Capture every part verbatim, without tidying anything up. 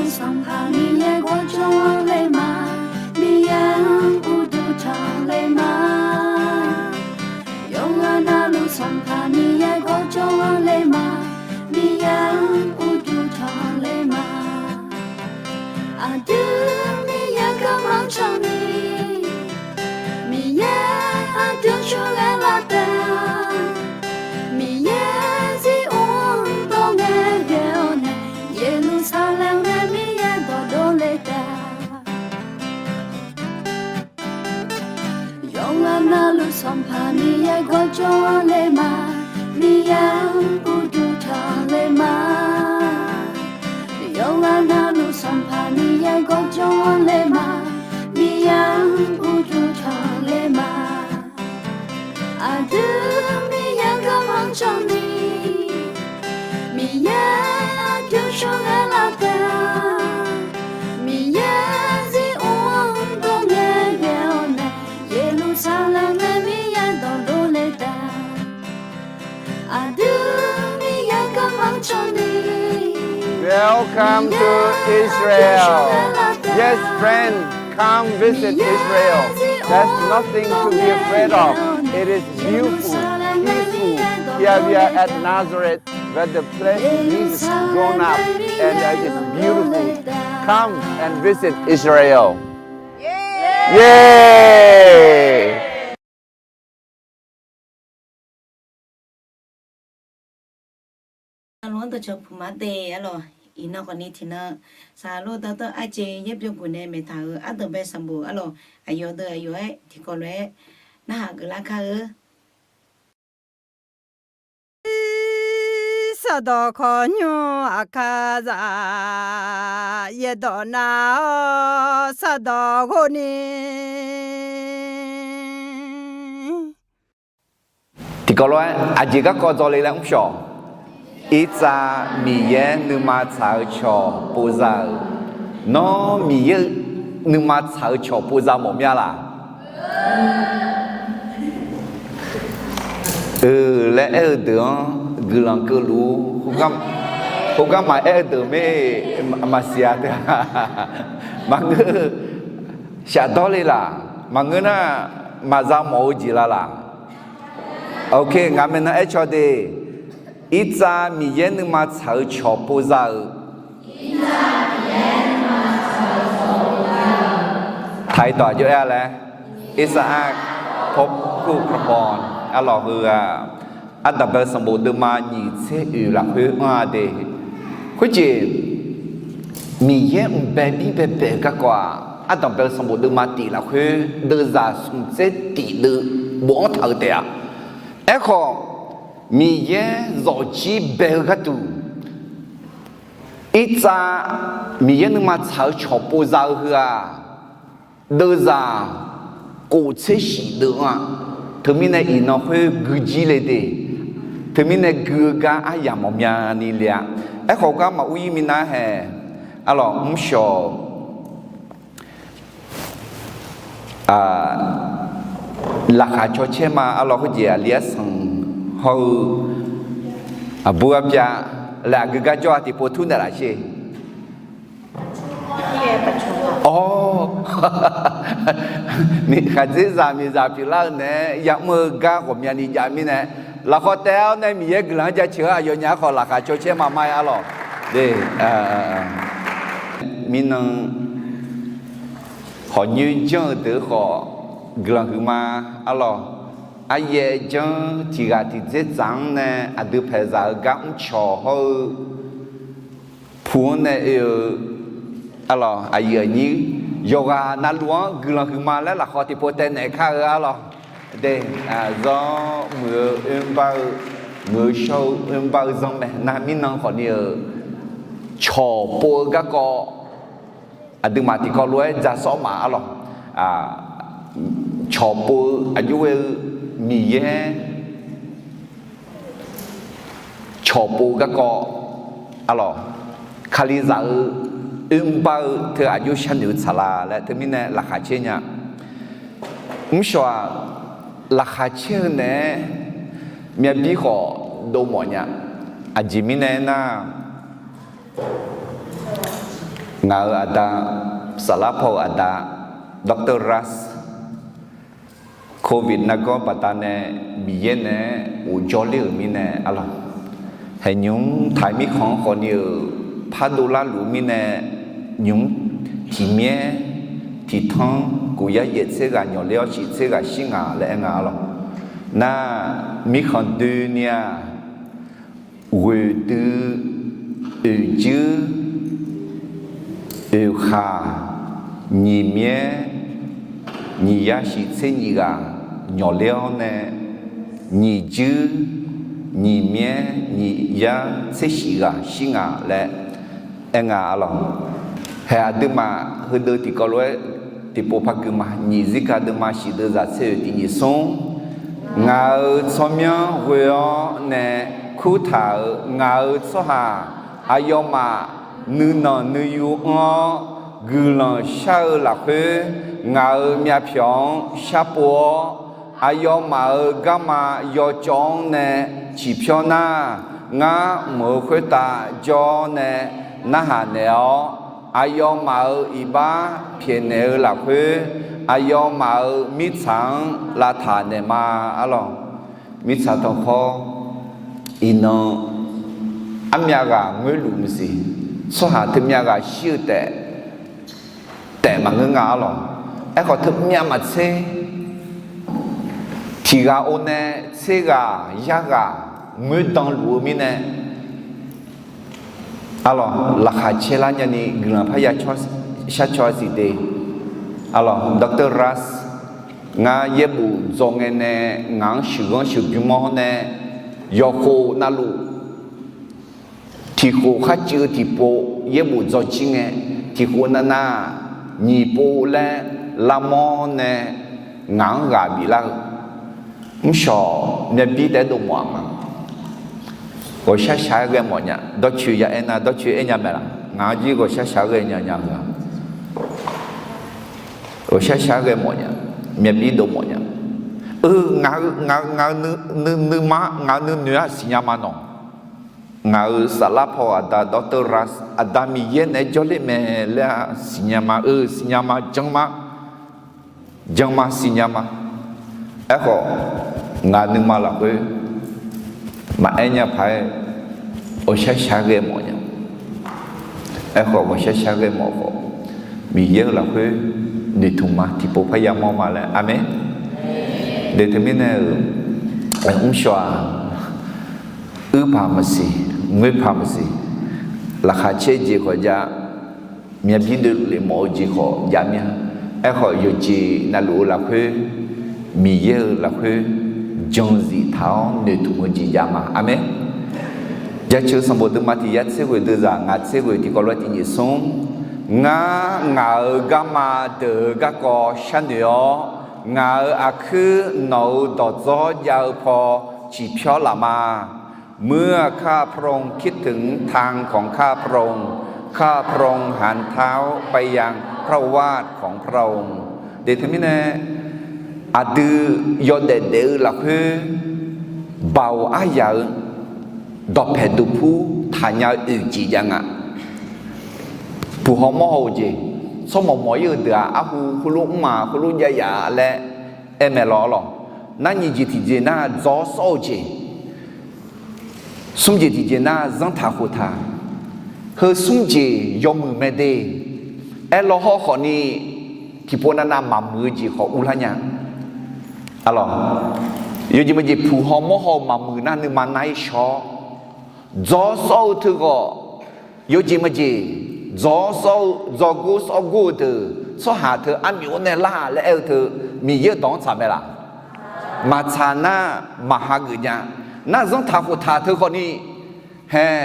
Sanqpaq Miqyaer gawrjanr le ma, Miqyaer-anr uqduq tanq le ma. Yawqghaq navluf Sanqpaq Miqyaer gawrjanr le ma, Miqyaer-anr uqduq tanq le ma. Aqdui Miqyaer garma canni, Miqyaer aqdui cawghae laf taef-a. Miqyaer Zion-anr dawr ngae ghae-awr nae, Yeqlursaqlaeq nae Miqyaer dawqdov le taef-a. Yawqghaq navluf Sanqpaq Miqyaer gawrjanr le ma, Miqyaer-anr uqduq tanq le ma. Yawqghaq navluf Sanqpaq Miqyaer gawrjanr le ma, Miqyaer-anr uqduq tanq le ma. Aqdui Miqyaer garma canni, Miqyaer aqdui cawghae laf taef-a. Miqyaer Zion-anr dawr ngae ghae-awr nae, Yeqlursaqlaeq nae Miqyaer dawqdov le taef-a. Aqdui Miqyaer garma canni, Welcome to Israel. Yes, friend, come visit Israel. There's nothing to be afraid of. It is beautiful, peaceful. Here we are at Nazareth, where the place is grown up, and it is beautiful. Come and visit Israel. Yay! Aqlawq-anr dawqcawq puq ma de arlawq. Iqnan khawfni tiqnan saqlor dawrdanr arjeq yaer byov guf nae maeqtaq-euq ardanqbae sanqbof arlawq, aqyawf deuq aqyawf-aer tiqkawv lof-aer narhaq geuflar kar-eu. Saqdawq khawqnymr aqkar za, yaerdawq nar-awr saqdawq ghov ni. Tiqkawv lof-aer aqjeq garkawv dzawle laer mr shawq. Irtsav Miqyaer nuima tsaq-eu cawq pov za-euq. Nawr Miqyaer nuima tsaq-eu cawq pov za mawf mya laq? Oe laer aer-eu deuq-anr guiqlanq keuvluf-ur. Khoergar maqaer-eu deuq mir, maqsiq-a teu. Maqngeur, shafdawr le laq? Maqngeur nar, maqza mawf-eu jeq la laq? Ok, ngaq maeqnan aer caw de. Irtsav Miqyaer nuima tsaq-eu cawq pov za-euq. Taq-ir dawq aqjox aer-a laer, Isaac Pope Cooper arlawq heu-aq, ardanqbae sanqbof deuvma nyiq tser oeq lafkhoer anr-a de. Khoerjeq Miqyaer mqbae bir baebae-eu garkawv-aq, ardanqbae sanqbof deuvma tif lafkhoer deuvzaq smq tser tif deuv bofanr taq-eu taef-a. Aerkhawf, Miqyaer zawqjir bae-eu gharduq, Irtsav Miqyaer nuima tsaq-eu cawq pov za-eu heu-aq, deuvzaq kof tser shif deuv-anr-a. Teumirnae iqnan khoer gui jir le de. Teumirnae gui-eu gar aryamq mawf myani le-a. Aerkhawf gar maqur ir minav hae. Arlawq mrshawq laqkhaq cawcaer ma arlawq khoerjeq aqli arsanq hawr-eu aqbur arpyav laer aqgeu gar jawr-a tiqpov tur naeqlaf sher. Awr, khaqdzerzaq miqzaq pyeuflar-eu naeq-aer yamr-eu gar ghawqmyani jav mirnae, lafkhawf taef-awr nae Miqyaer guiqlanq-anr jaceuq-awr aqyawfnyaf-anr khawf laqkhaq cawcaer ma ma-aer arlawq. Mirnan hawqnyoer janr-eu deuq khawf guiqlanq huiqma arlawq. Aryaev janr tiq ghaq tiq dzerdzaq-anr nae aqdui paeqzaq-eu gar mrcawq hawr-eu pu-anr nae oe-eu arlawq, aqyuif aqnyir yawqghaq navluf-anr guiqlanq huiqma laer lafkhawf tiqpov taev naeq kar-eu arlawq. De, zanr muiq-eu oerbar-eu, muiq-eu shawr-eu oerbar-eu zanr mae. Nar mirnan khawfni-eu cawq pov-eu garkawv aqduimaf tiqkawv lof-aer ja sawr ma arlawq. Cawq pov-eu aqjox ghae-eu Miqyaer cawq pov-eu garkawv arlawq, Kalizaq-eu oerbar-eu teu aqjox sharnoeq-eu tsaqlaq laer teumirnae laqkhaq caer nya. Mrshawq-aq, laqkhaq caer-eu naeq-aer myavbir khawf dov mawf nya. Aqjeq mirnae aernar, Ngaq-euq aqda, saflar paw-euq aqda, Doctor Ras, Covid nargawr baqdanae Miqyaer nae ghofjawr ler-euq mirnae arlawq, haeqnymr taq-euq mirkhanq-anr khawfni-euq pardov larluf-eu mirnae, nymq-mr tiqmyaer tiqtanr kof yar yaef tser ghaq nyawqler-awr shif tser ghaq shir ngaq laer aer nga arlawq. Nar, mirkhanq doeni-aq, ghoeqdui, oeqjuir, oeqkhaq, nyiq myaer nyiq yar shif tser nyiq ghaq nyawqler-awr nae, nyiq juir nyiq myaer nyiq yar tser shif ghaq shir ngaq laer aer nga arlawq. Haeq aqduimaf heudeuv tiqkawv lof-aer tiqpov par gui ma. Nyiq zirga deuvma shif deuvzaq tser oeq tiq nyiq smr. Ngaq-euq tsawrmyanr ghoe-awr nae kurtaq-euq ngaq-euq tsawrhaq aqyawfmaf nuinanq nuiyu anr-awr guiqlanq shar-eu lafkhoer, ngaq-euq myavpyawq-anr sharpov-awr, aqyawfmaf-euq garma yawcawv-anr nae ciqpyawr nar, ngar mq-euq khoertav jawr-awr nae narhaq naeq-awr, aqyawfmaf-euq iqbax pyaeqnaeq-eu lafkhoer, aqyawfmaf-euq mirtsaq-anr lavtaq naeqma arlawq. Mirtsaq tanqkhawr, iqnan armyav ghaq ngoerluf maqsiq, tsawrhaq teumyav ghaq shir-eu taef, taef maqngeur nga arlawq. Aerkhawf teumyav maqtser, tiq ghaq or nae tser ghaq yar ghaq ngoerdan luf-eu mirnae arlawq, laqkhaq caer lar nyani guiqlanq parya shar caw-a siq de. Arlawq, Doctor Ras, ngar yaerbof dzaw ngae nae ngaq-anr sheuqghanr sheuqbymr-awr nae, yawqkhof navluf tiqkhof kharcuiv-eu tiqpov yaerbof dzaw jir ngae, tiqkhof navnav nyiq pov laer lavmawr nae ngaq-anr ghaq biflar-eu mrshawq myavbir taef-aer dovmawf-aq ma. Ghawqshar shaq-aer ghae mawf nya. Dawrcoeq ya aernar, dawrcoeq aer nya mae laf? Ngaq-anr jir ghawqshar shaq-aer ghae nya nya-eu-aq, ghawqshar shaq-aer ghae mawf nya. Myavbir dovmawf nya. Eu, ngaq-eu, ngaq-eu, ngaq-eu nuima, ngaq-eu nuinoeq-aq siqnya ma nawq. Ngaq-euq saflar paw aqda Doctor Ras, Aqda Miqyaer naeq-aer jawrler mae laer-aq siqnya ma. Eu, siqnya ma, jan ma, jan ma, siqnya ma. Aerkhawf, ngaq nuima lafkhoer maqaer nya paq-aer ghawqshar shaq-aer ghae mawf nya. Aerkhawf ghawqshar shaq-aer ghae mawf khawf, Miqyaer-euq lafkhoer noeqtmq ma, tiqpov parya mawr ma laer. Aqmeq. De teumirnae-euq mrshawq-aq, uir paq maqsiq, ngoer paq maqsiq, laqkhaq caer jeq khawf jav, myavbir dovlef mawf-eu jeq khawf jav mir-a. Aerkhawf yawqjeq navluf-eu lafkhoer, Miqyaer-euq lafkhoer jan zif taq-awr noeqtmq-eu jeq jav ma. Aqmeq. Jaceuq sanqbof deuvma tiq yar tser ghoeq deuvzaq ngaq tser ghoeq tiqkawv lof-aer tiq nyiq smr. Ngar ngaq-euq garma deuq-euq garkawv sharnoeq-awr, ngaq-euq aqkuir nawq-euq dawqdzawr jav-eu paw ciqpyawr laf ma. เมื่อข้าพระองค์คิดถึงทางของข้าพระองค์ ข้าพระองค์หันเท้าไปยังพระโอวาทของพระองค์ De teumirnae, aqdui yawdaef daef-eu lafkhoer, Baoq aryaq-eu dawqpaeq duqpur taqnya-eu oeq jeq jav nga. Puq haw mawr haw-eu jeq, tsawrmawq mawq-ir-eu deuq-aq, arhu heulof mr ma, heulof jav yaf laer aer mae lawr lawq. Nar nyiq jeq tiqjeq nar dzaw-awr sawr-eu jeq, smr jeq tiqjeq nar zanrtaq khoftaq, heu smr jeq yawmuiq mae de. Aerlawr hawr khawfni, tiqpov navnav maqmuiq-eu jeq khawf urlar nya. Arlawq, yawjeq maqjeq puq haw mawr haw-eu maqmuiq nar nuima nar-ir shaw-awr, dzaw-awr sawr-eu teughawq, yawjeq maqjeq dzaw-awr sawr-eu, dzawgor sawrgor-eu deuq tsawrhaq teu armyawf-anr nae lar laer aer-eu teu, Miqyaer-euq dawq-anr tsaq mae laf? Maqtsaq nar, maqhageuf nya. Nar zanrtaq khoftaq teu khawfni, hae,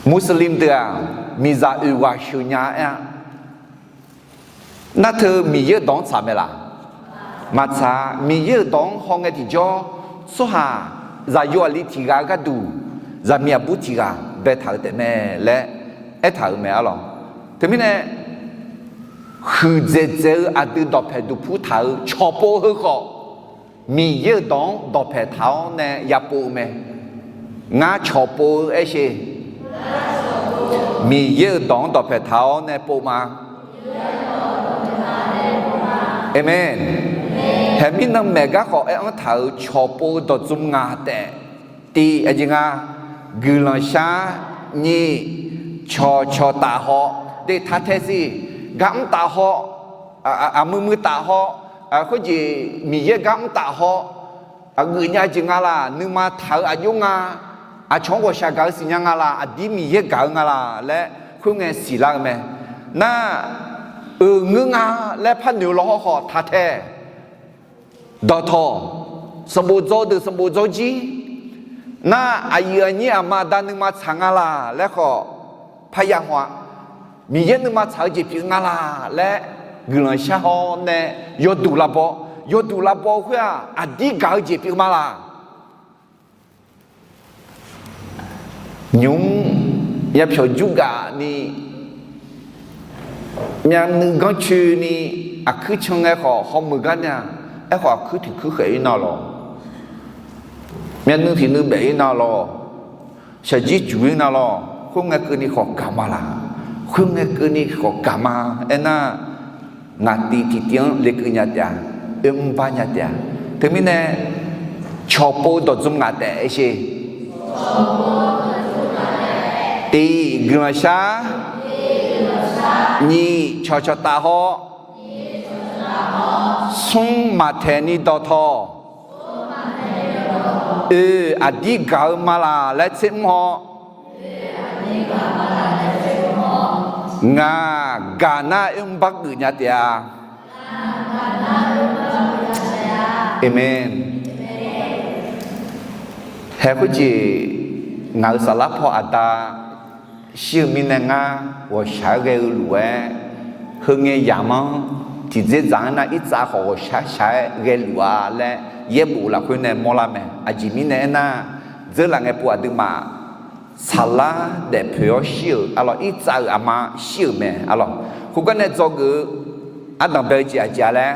Muslim deuq-aq, miqzaq oeq ghaq sheuq nya aer-a. Nar teu Miqyaer-euq dawq-anr tsaq mae laf? Maqtsaq. Miqyaer-euq dawq-anr hawngae tiqjawr, tsawrhaq zaqyo aqli tiq ghaq-eu gharduq, zaqmiq aqbur tiq ghaq baetaq-eu taef mae laer aertaq-euq mae arlawq. Teumirnae, huiqdzaeq dzaeq-eu aqdui dawqpaeq duqpur taq-eu cawqpov heu khawf, Miqyaer-euq dawq-anr dawqpaeq taq-awr nae yapov-eu mae. Ngar cawqpov-eu aershe. Miqyaer-euq dawq-anr dawqpae taq-awr nae pov ma. Aqmeq. Haeqmir nan maeq gar khawf aer-anr taq-euq cawqpov dawq dzmr ngaq taef. Tiq aqjeq nga, guiqlanq shar. Nyiq, cawqcawq taf haw. Deq taq tae siq. Gar mr taf haw. Aqmuiq muiq taf haw. Khoerjeq Miqyaer gar mr taf haw. Aqgeuf nya jeq nga laq, nuima taq-eu aqjox nga. Aqcawq-anr ghawqshaq gaq-eu siqnya nga laq, aqdir Miqyaer gaq-eu nga laq laer khoerngae siqlar-eu mae. Nar, euq ngeur nga laer par noeq-eu lawhawr khawf taq tae. Dawqtawq, sanqbof dzaw deuq sanqbof dzaw jir. Nar, aqyuif aqnyir aqma aqda nuima tsaq nga laq laer khawf parya haw-a. Miqyaer nuima tsaq-eu jeq pyeuf nga laq laer guiqlanq shar haw nae yawduq lavbaw. Yawduq lavbaw-eu khoer-aq, aqdir gaq-eu jeq pyeuf ma laq. Nymq-mr yapyawq jurgaf ni, myavnuiv ganrcoeni, aqkuir can ngae khawf hawmuiq gar nya. Aerkhawf aqkuir tiq kuir khaeq-ir nar lawq. Myavnuiv tiq nuiv baef-ir nar lawq. Shaqjir juq-ir nar lawq. Khoerngae keuvni khawf gaq ma laq. Khoerngae keuvni khawf gaq ma. Aernar, ngaq tiq tiqtiv-anr lekeuv nya taef-a. Oermr bar nya taef-a. Teumirnae, cawqpov dawq dzmr ngaq taef aer sher. Tiq, guiqlanq shar. Nyiq, cawqcawq taf haw. Smr, maqtaeq ni dawqtawq. Oe, aqdir gaq-eu ma laq laer tser mr haw. Ngaq, gaq nar oermr bar geuf nya taef-a. Aqmeq. Haeq khoerjeq, ngaq-euq saflar paw aqda shir-eu mirnae ngar ghawqshaq-aer ghae-eu lof-aer, heungae yamq-anr tiqdzerdzaq-anr nar irtsav khawf ghawqshaq shaq-aer ghae luf-a laer yaerbof lafkhoer nae mawrlar mae. Aqjeq mirnae aernar, dzeurlaf ngae pov aqduimaf saflar daefpoeq-awr shir-euq arlawq, irtsav-euq aqma shir-euq mae arlawq. Khoergar nae dzawgeuf-eu ardanq bae-eu jeq aqjeq-a laer,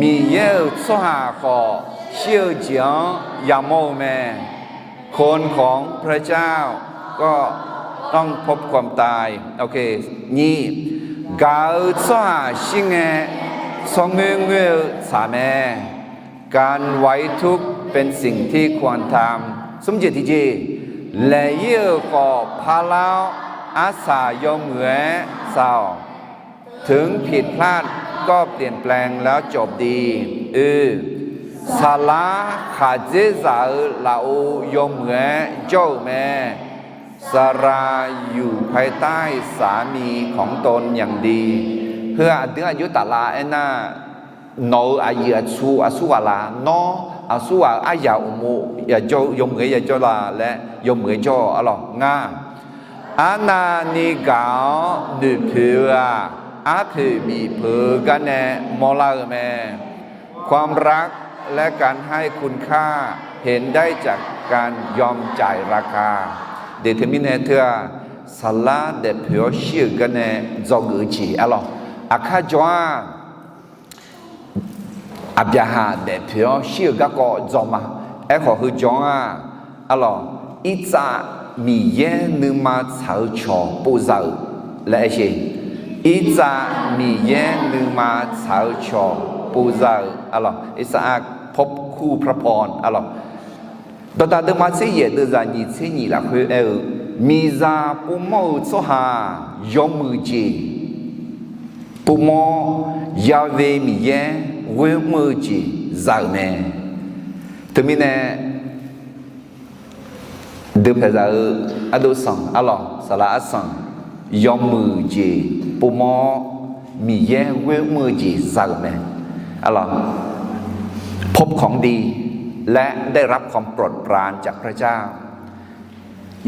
Miqyaer-euq tsawrhaq khawf shir-eu jeq-anr yamawr-eu mae. คนของพระเจ้าก็ต้องพบความตาย Nyiq, gaq-eu tsawrhaq shir ngae, tsawrngoer ngoer-eu tsaq mae. การไว้ทุกข์เป็นสิ่งที่ควรทำ Smr jeq tiqjeq, laeq-ir-euq khawf parlar-awr, arsaq yawmuiq-aer saq-awq. ถึงผิดพลาดก็เปลี่ยนแปลงแล้วจบดี Oe, saflar khaqdzerzaq-eu lafov yawmuiq-aer jawr-euq mae. สละอยู่ภายใต้สามีของตนอย่างดี Heu-aq aqdui-anr aqjox taf la aernar, nawq-euq aqyuif aqtsu aqsurghaq la, nawr aqsurghaq-euq aryaq uqmov yawmuiq-aer yajawr la laer yawmuiq-aer jawr-awq arlawq. Ngar, arnavni gaq-awr noeqpoeq-eu-aq, arpoeq bifpeuq-eu gar nae mawrlar-eu mae. ความรักและการให้คุณค่า เห็นได้จากการยอมจ่ายราคา Deq teumirnae teu-aq, saflar daefpoeq-awr shir-euq gar nae dzawgeuf-eu jeq arlawq. Aqkar jawr-aq, Aqbyaqhaq daefpoeq-awr shir-euq garkawv dzaw ma. Aerkhawf heu jawr-aq, arlawq, irtsav Miqyaer nuima tsaq-eu cawq povza-euq laer aer sher. Irtsav Miqyaer nuima tsaq-eu cawq povza-euq arlawq. Irtsav-aq, พบคู่พระพร arlawq. Dawqdaq deuvma tser yaef deuvzaq nyiq tser nyiq lafkhoer aer-eu, miqzaq povmawr-eu tsawrhaq yawmuiq jeq povmawr-awr, Ya've Miqyaer ghoer mr-eu jeq za-euq mae. Teumirnae, deupaeq zaq-eu ardov sanq arlawq, saqlaq arsanq, yawmuiq jeq povmawr-awr, Miqyaer ghoer mr-eu jeq za-euq mae. Arlawq, พบของดี และได้รับความโปรดปรานจากพระเจ้า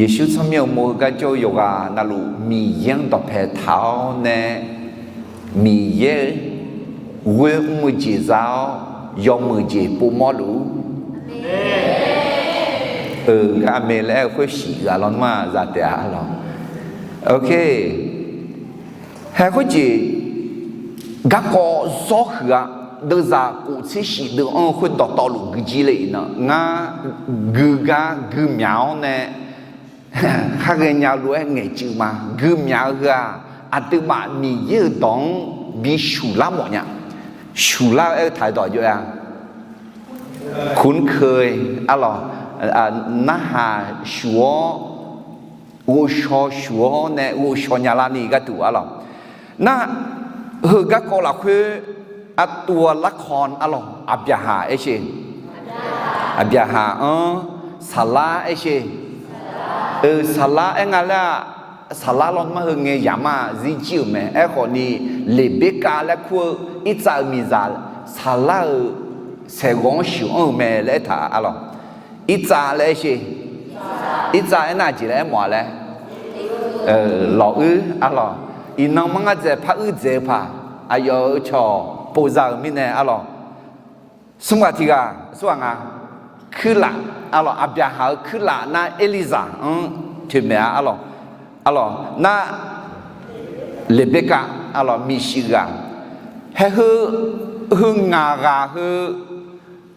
Yeqsur tsawrmyanr uqmov heugar jawr-eu yawqghaq navluf Miqyaer-anr dawqpae taq-awr nae, Miqyaer ghoer mr-eu jeq za-awr, yawmuiq jeq povmawr luf-ur. Euq gar aqmeq laer aer-eu khoer shif ghaq lawnmr-aq za taef-a arlawq. Oke. Hae khoerjeq garkawv zawr huiq-a. Deuvzaq kof tser shif deuv-anr-eu khoer dawqtawvluf guijir le iqnan ngar guigar guimyaq-awr nae khar ghaenya lof-aer ngaeqcuiv ma. Guimyaq-eu heu-aq, aqduimaf Miqyaer-euq dawq-anr bi shuqlar mawf nya. Shuqlar-eu aer-eu taq-eu dawq jov-a. Kunkeuq arlawq, narhaq shuq-awr, ghovshaw shuq-awr nae ghovshaw nya larni gharduq arlawq. Nar, heugar kawv lafkhoer, artuv larkawv arlawq, Aqbyaqhaq aer sher. Aqbyaqhaq-anr Saqlar aer sher. Saqlar aer nga laer-aq, Saqlar lawnmr-anr heu ngae yamq-a zirjir-euq mae. Aerkhawfni, Leqberkav laer kur-eu Irtsav-euq miqzaq Saqlar-euq saeqghawv-anr sheuq anr-eu mae laer aertaq arlawq. Irtsav laer aer sher. Irtsav aernar aqjeq laer aermawf-a laer, lawq uir arlawq. Iqnan manr ngar dzaeq par uir dzaeq-eu paq, aqyawf-euq cawq povza-euq mirnae arlawq. Smr ghaq tiq ghaq, smr ghaq nga, kuirlaf arlawq, Aqbyaqhaq-euq kuirlaf nar Eqliqzaq-anr toeqmaeq-a arlawq. Arlawq nar, Leqberkav arlawq, miqshuif ghaq, haeq heu, heu ngaq ghaq heu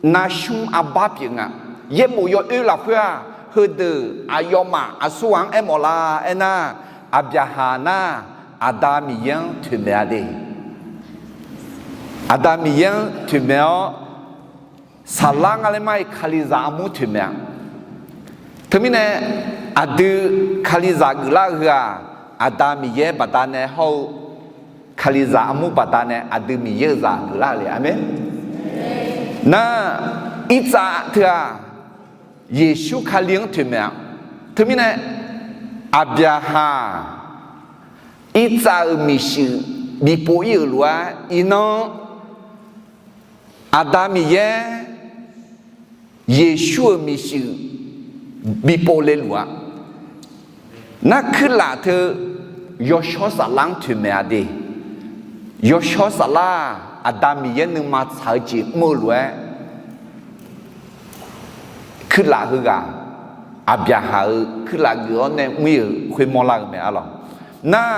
narsmr arbar pyeuf nga. Yaerbof yawoer lafkhoer-aq, heudeuq aqyawfmaf aqsur ghaq-anr aermawf la aernar, Aqbyaqhaq nar, Aqda Miqyaer-anr toeqmaeq-a de. Aqda Miqyaer-anr toeqmaeq-awr, Saqlar nga laer mar-iq Kalizaq armur toeqmaeq-a. Teumirnae, aqdui Kalizaq geuflar-eu heu-aq, Aqda Miqyaer baqdanae hawr-eu Kalizaq armur baqdanae aqdui Miqyaer-euq zaq geuflar-eu le. Aqmeq. Nar, Irtsav teu-aq, Yeqsur Kali-anr toeqmaeq-a. Teumirnae, Aqbyaqhaq Irtsav-euq miqshuif bipov ir-euq lof-aer, iqnan Aqda Miqyaer Yeqsur-euq miqshuif bipov le luf-a. Nar kuirlaf teu yawshawr saflar-anr toeqmaeq-a de. Yawshawr saflar-aq, Aqda Miqyaer nuima tsaq-eu jeq mr-eu lof-aer, kuirlaf heughaq Aqbyaqhaq-euq kuirlaf geuf-awr nae mr-ir-euq khoermawr lar-eu mae arlawq. Nar,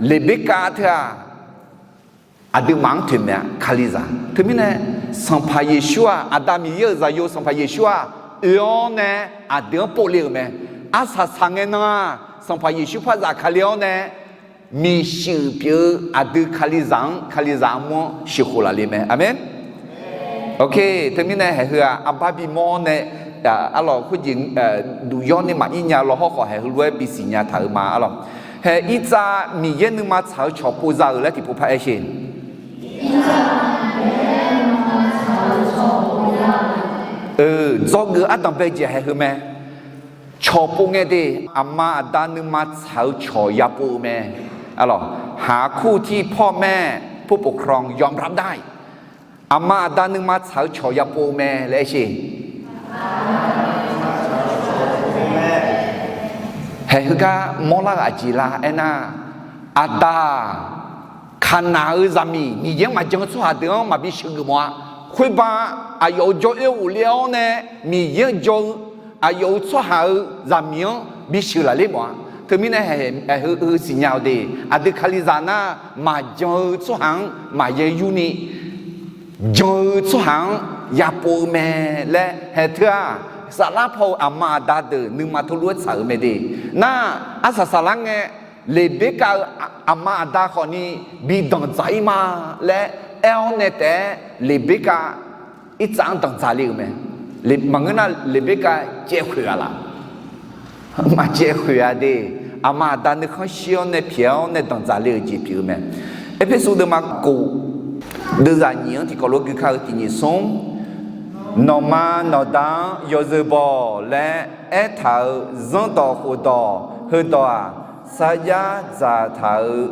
Leqberkav teu-aq, aqduimaf-anr toeqmaeq-a, Kalizaq. Teumirnae, Sanqpaq Yeqsur-aq, Aqda Miqyaer-euq zaqyo Sanqpaq Yeqsur-aq, oe-awr nae aqdui-anr povle-euq mae. Arsaq saq ngae nan-aq, Sanqpaq Yeqsur par zafkale-awr nae, miqshuif pyeuf-eu aqdui Kalizaq-anr, Kalizaq armur-anr sheuqkhof laf le mae. Aqmeq. Ok, teumirnae haeq heu-aq, arbar bimawr-awr nae, arlawq khoerjeq duq yawr ni maqir nya law hawrkhawf, haeq heulof-aer bisiq nya taq-euq ma arlawq. Haeq Irtsav Miqyaer nuima tsaq-eu cawq povza-euq laer tiqpov par aer sher. Dzawgeuf ardanq bae jeq haeq heu mae. Cawq pov ngae de, aqma aqda nuima tsaq-eu cawq yapov-eu mae. Arlawq, หาคู่ที่พ่อแม่ผู้ปกครองยอมรับได้. Aqma aqda nuima tsaq-eu cawq yapov-eu mae laer aer sher. Haeq heugar mawrlar-euq aqjeq la aernar, aqda-aq, Kaqnaq-eu zaqmiq Miqyaer-anr maqjan-eu tsawrhaq deuq-anr maqbi sheuqgeuf mawf-a. Khoerba aqyawf-euq jawr oer ghofle-awr nae Miqyaer-anr jan-eu aqyawf-euq tsawrhaq-euq zaqmiq-anr bisheuq lafler mawf-a. Teumirnae haeq heu siqnya-awq de, aqdui Kalizaq nar maqjan-eu tsawrhaq-anr maqya yurni, jan-eu tsawrhaq-anr yapov-eu mae laer haeq teu-aq, saflar paw-eu aqma aqda deuq nuima teulof-aer tsaq-euq mae de. Nar, arsaq saqlar ngae, Leqberkav-eu aqma aqda khawfni bi danqdzaq-ir ma laer aer-awr nae taef-aer, Leqberkav Irtsav-anr danqdzaq le-euq mae. Maqngeur nar, Leqberkav caev khoeq-a laf? Maqcaev khoeq-a de. Aqma aqda nuikhanr shir-awr nae pyaeq-awr nae danqdzaq le-euq jeq pyeuf-eu mae. Erpersu deuvma kof, deuvzaq nyiq-anr tiqkawv lof gui kar-eu tiq nyiq smr, nawqma nawqda-anr yawzeu baw laer aertaq-euq zanrdawq khofdawq heudawq-aq, sarjax dzaqtaq-euq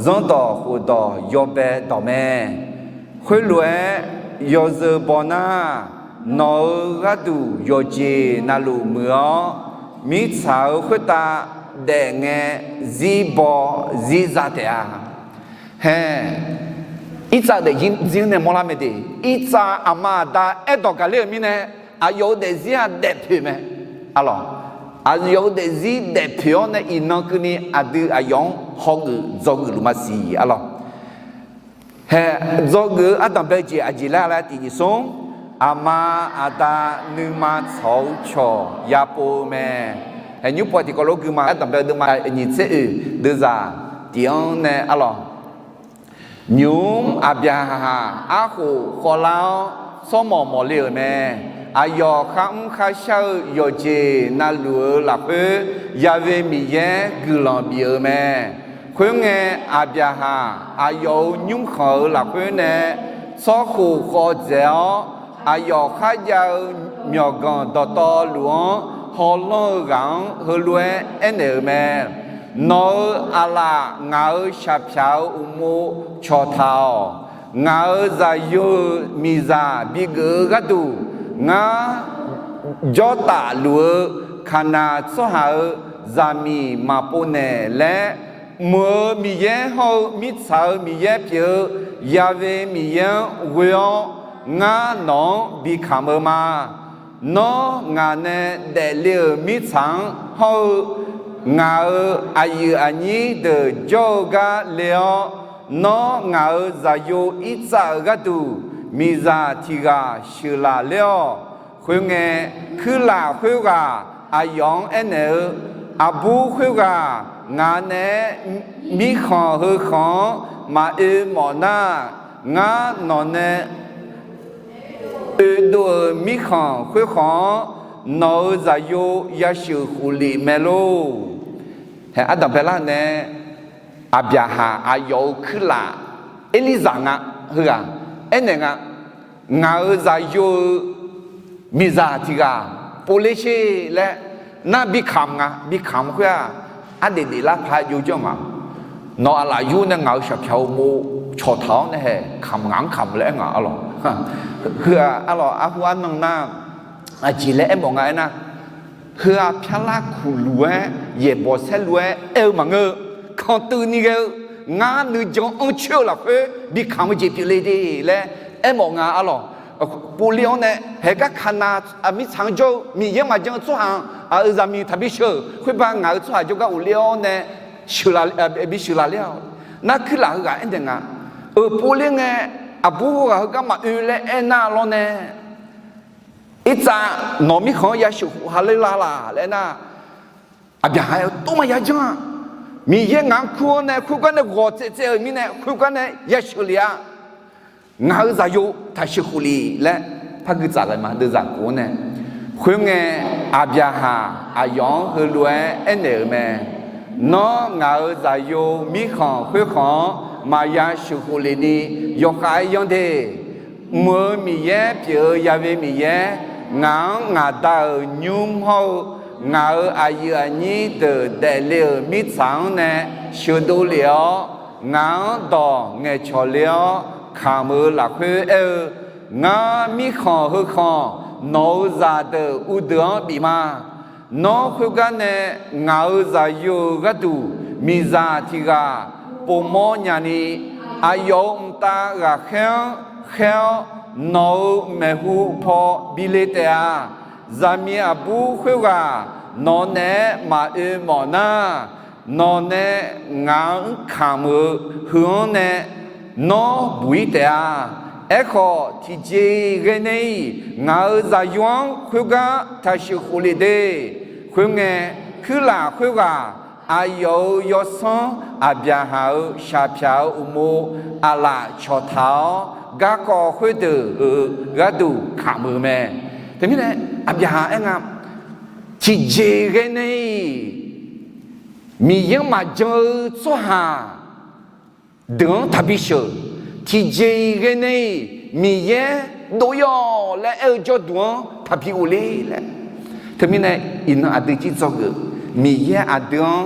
zanrdawq khofdawq yawbae dawq mae. Khoerlof-aer yawzeu baw nar, nawq-euq gharduq yawqjeq navluf muiq-awr, mirtsaq-euq khoertav daef ngae zir baw zir za taef-a. Hae, Irtsav daefzir-anr nae mawrlar mae de. Irtsav aqma aqda aerdawq gaqler-euq mirnae, aqyawf-euq daefzir-aq daefpoeq mae. Arlawq, aqyawf-euq daefzir daefpoeq-awr nae iqnan keuvni aqdui aqyawf-anr hawgeuf dzawgeuf luf maqsiq arlawq. Hae, dzawgeuf-eu ardanqbae jeq aqjeq laer laer tiq nyiq smr, aqma aqda nuima tsawq-eu cawq yapov-eu mae. Haeq nymr paw tiqkawv lof gui ma. Ardanqbae deuvma nyiq tser oeq deuvzaq tiq-anr nae arlawq. Nymq-mr Aqbyaqhaq arkhof khawvlar-awr, tsawrmawq mawqle-euq mae. Aqyawf kharmr kharshar-eu yawqjeq navluf-euq lafkhoer, Ya'we Miqyaer guiqlanq bif-euq mae. Khoerngae, Aqbyaqhaq aqyawf-euq nymrkhanq-euq lafkhoer nae tsawrkhof khawv dzaeq-awr, aqyawf kharjav-eu myawqganq dawqtawvluf-anr hawlanr-eu ghaq-anr heulof-aer aernaeq-euq mae. Nawq-euq aqlaf ngaq-euq shaqpyaq-euq uqmov cawqtaq-awq. Ngaq-euq zaqyo-euq miqzaq bigeuf-eu gharduq, ngar jawrtaf luf-eu Kaqnaq tsawrhaq-euq zaqmiq maqpov naeq laer, mq-euq Miqyaer hawr-eu mirtsaq-euq Miqyaer pyeuf-eu Ya'we Miqyaer-anr ghoe-awr, ngar nawq-anr bikamq-eu ma. Nawr ngaq nae daefle-euq mirtsaq-anr hawr-eu ngaq-euq aqyuif aqnyir deuq jawr-eu gar le-awr, nawr ngaq-euq zaqyo Irtsav-euq gharduq miqzaq tiq ghaq sheuqlaf ler-awq. Khoerngae, kuirlaf khoerghaq aqyawf-anr aernaeq-eu, Aqbur khoerghaq ngaq naeq-aer mirkhanq heu khanq-anr maqoe mawf nar, ngar nawq nae oedov-euq mirkhanq khoerkhanq-anr nawq-euq zaqyo yasheuq khoflef mae lor. Haeq ardanq baelar nae, Aqbyaqhaq aqyawf-euq kuirlaf Erlirzaq nga, heughaq aernaeq nga, ngaq-euq zaqyo-eu miqzaq tiq ghaq povler sher laer nar, bikamq nga. Bikamq khoer-aq, ardaef daeflar paq-aer jov janr nga. Nawq aqlaf yur nae ngaq-euq shaqpyaq-eu uqmov cawqtaq-awr nae haeq kamq ngaq-anr kamq laer aer nga arlawq. Heu-aq arlawq, arhu arnan nar, aqjeq laer aermawf nga aernar, heu-aq pyarlar kuq luf-aer yaeqbawq saerlu-aer aer-eu maqngeur-eu, kanqtuivni ghae-eu, ngar nuijan anr coer-eu lafkhoer bikamq-eu jeq pyeufle de laer aermawf nga arlawq. Povler-awr nae haeq gar Kaqnaq mirtsaq-anr jawr-eu Miqyaer maqjan-eu tsawrhaq-anr aqyawf-euq zaqmiq taqbi sheuq, khoerba ngaq-euq tsawrhaq jawrgar ghofler-awr nae sheuqlaf, bisheuqlaf ler-awq. Nar kuirlaf heughaq aernaeq nga, euq povler ngae, aqbur heughaq heugar maqoe laer aernar lawr nae, Irtsav nawq mirkhanq-anr yasheuq khof ha ler la laq laer nar, Aqbyaqhaq aer-eu, tov maqya janr-a. Miqyaer ngaq-anr kur-awr nae khoergar nae ghawq tsaev tsaev-euq mirnae khoergar nae yasheuq lef-a. Ngaq-euq zaqyo taqsheuq khof lef laer par gui tsaf ghae ma, deuvzaq kof-anr nae. Khoerngae, Aqbyaqhaq aqyawf-anr heulof-aer aernaeq-euq mae. Nawr ngaq-euq zaqyo mirkhanq khoerkhanq-anr maqya sheuq khof lef ni yawkhav-aer yanr de. Mq-euq Miqyaer pyeuf-eu Ya'we Miqyaer, ngaq-anr ngaq Da-euq nymr hawr-eu ngaq-euq aqyuif aqnyir deuq daefle-euq mirtsaq-anr nae sheuqdov lef-awr, ngaq-anr dawq ngaeqcawq le-awr kamq-eu lafkhoer aer-eu, Ngar mirkhanq heu khanq nawq-euq zaqdeuq uvdeuq-anr bif ma. Nawr khoergar nae ngaq-euq zaqyo-euq gharduq miqzaq tiq ghaq povmawr nyani, aqyawf-euq mqtav ghaqkhaer-anr khaer-awr nawq-euq maeqhu paw bi le taef-a. Zaqmiq aqbur khoerghaq nawq naeq-aer maqoe mawf nar, nawq nae ngaq-anr kamq-euq heu-anr nae nawr buq-ir taef-a. Aerkhawf, tiqjeq-iq ghae nae-iq ngaq-euq zaqyo-anr khoergar taqsheuq khof lef de. Khoerngae, kuirlaf khoerghaq aqyawf-euq yawsanr Aqbyaqhaq-euq shaqpyaq-euq uqmov aqlaf cawqtaq-awr, garkawv khoerdeuq-euq gharduq kamq-euq mae. Teumirnae, Aqbyaqhaq aer nga, tiqjeq-iq ghae nae-iq Miqyaer-anr maqjan-eu tsawrhaq deuq-anr taqbi sheuq. Tiqjeq-iq ghae nae-iq Miqyaer dov-ir-awq laer aer-eu jawrduq-anr taqbi ghofler laer. Teumirnae, iqnan aqdui jir dzawgeuf, Miqyaer aqdui-anr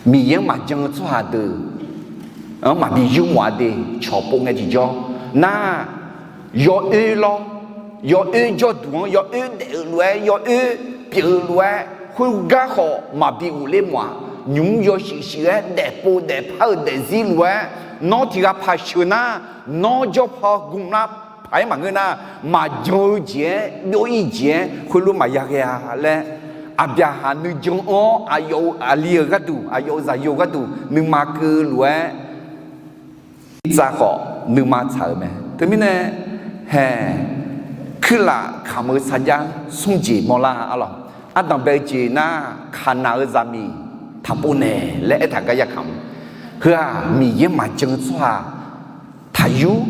Miqyaer-anr maqjan-eu tsawrhaq deuq-anr maqbi yurmawf-a de. Cawq pov ngae tiqjawr nar, yawoer lawr, yawoer jawrduq-anr yawoer daef-eu lof-aer, yawoer pyeuf-eu lof-aer, khoergar khawf maqbi ghofler mawf-aq. Nymq-mr yawshuif shuif-aer daefpov daefpar-eu daefzir lof-aer, nawr tiq ghaq paq sheuq nar, nawr jawr paw gmq lar paq-aer maqngeur nar, maqjan-eu jeq-aer, byov-ir jeq-aer khoerlof maqya ghae-a laer, Aqbyaqhaq nuijan-anr aqyawf-euq aqli-euq gharduq, aqyawf-euq zaqyo-eu gharduq nuima keuv lof-aer, Irtsav khawf nuima tsaq-euq mae. Teumirnae, hae, kuirlaf kamq-eu sarjax smr jeq mawrlar arlawq. Ardanq bae-eu jeq nar, Kaqnaq-euq zaqmiq taqpov naeq laer aertaq gar yarkamq. Heu-aq, Miqyaer maqjan-eu tsawrhaq taqyur,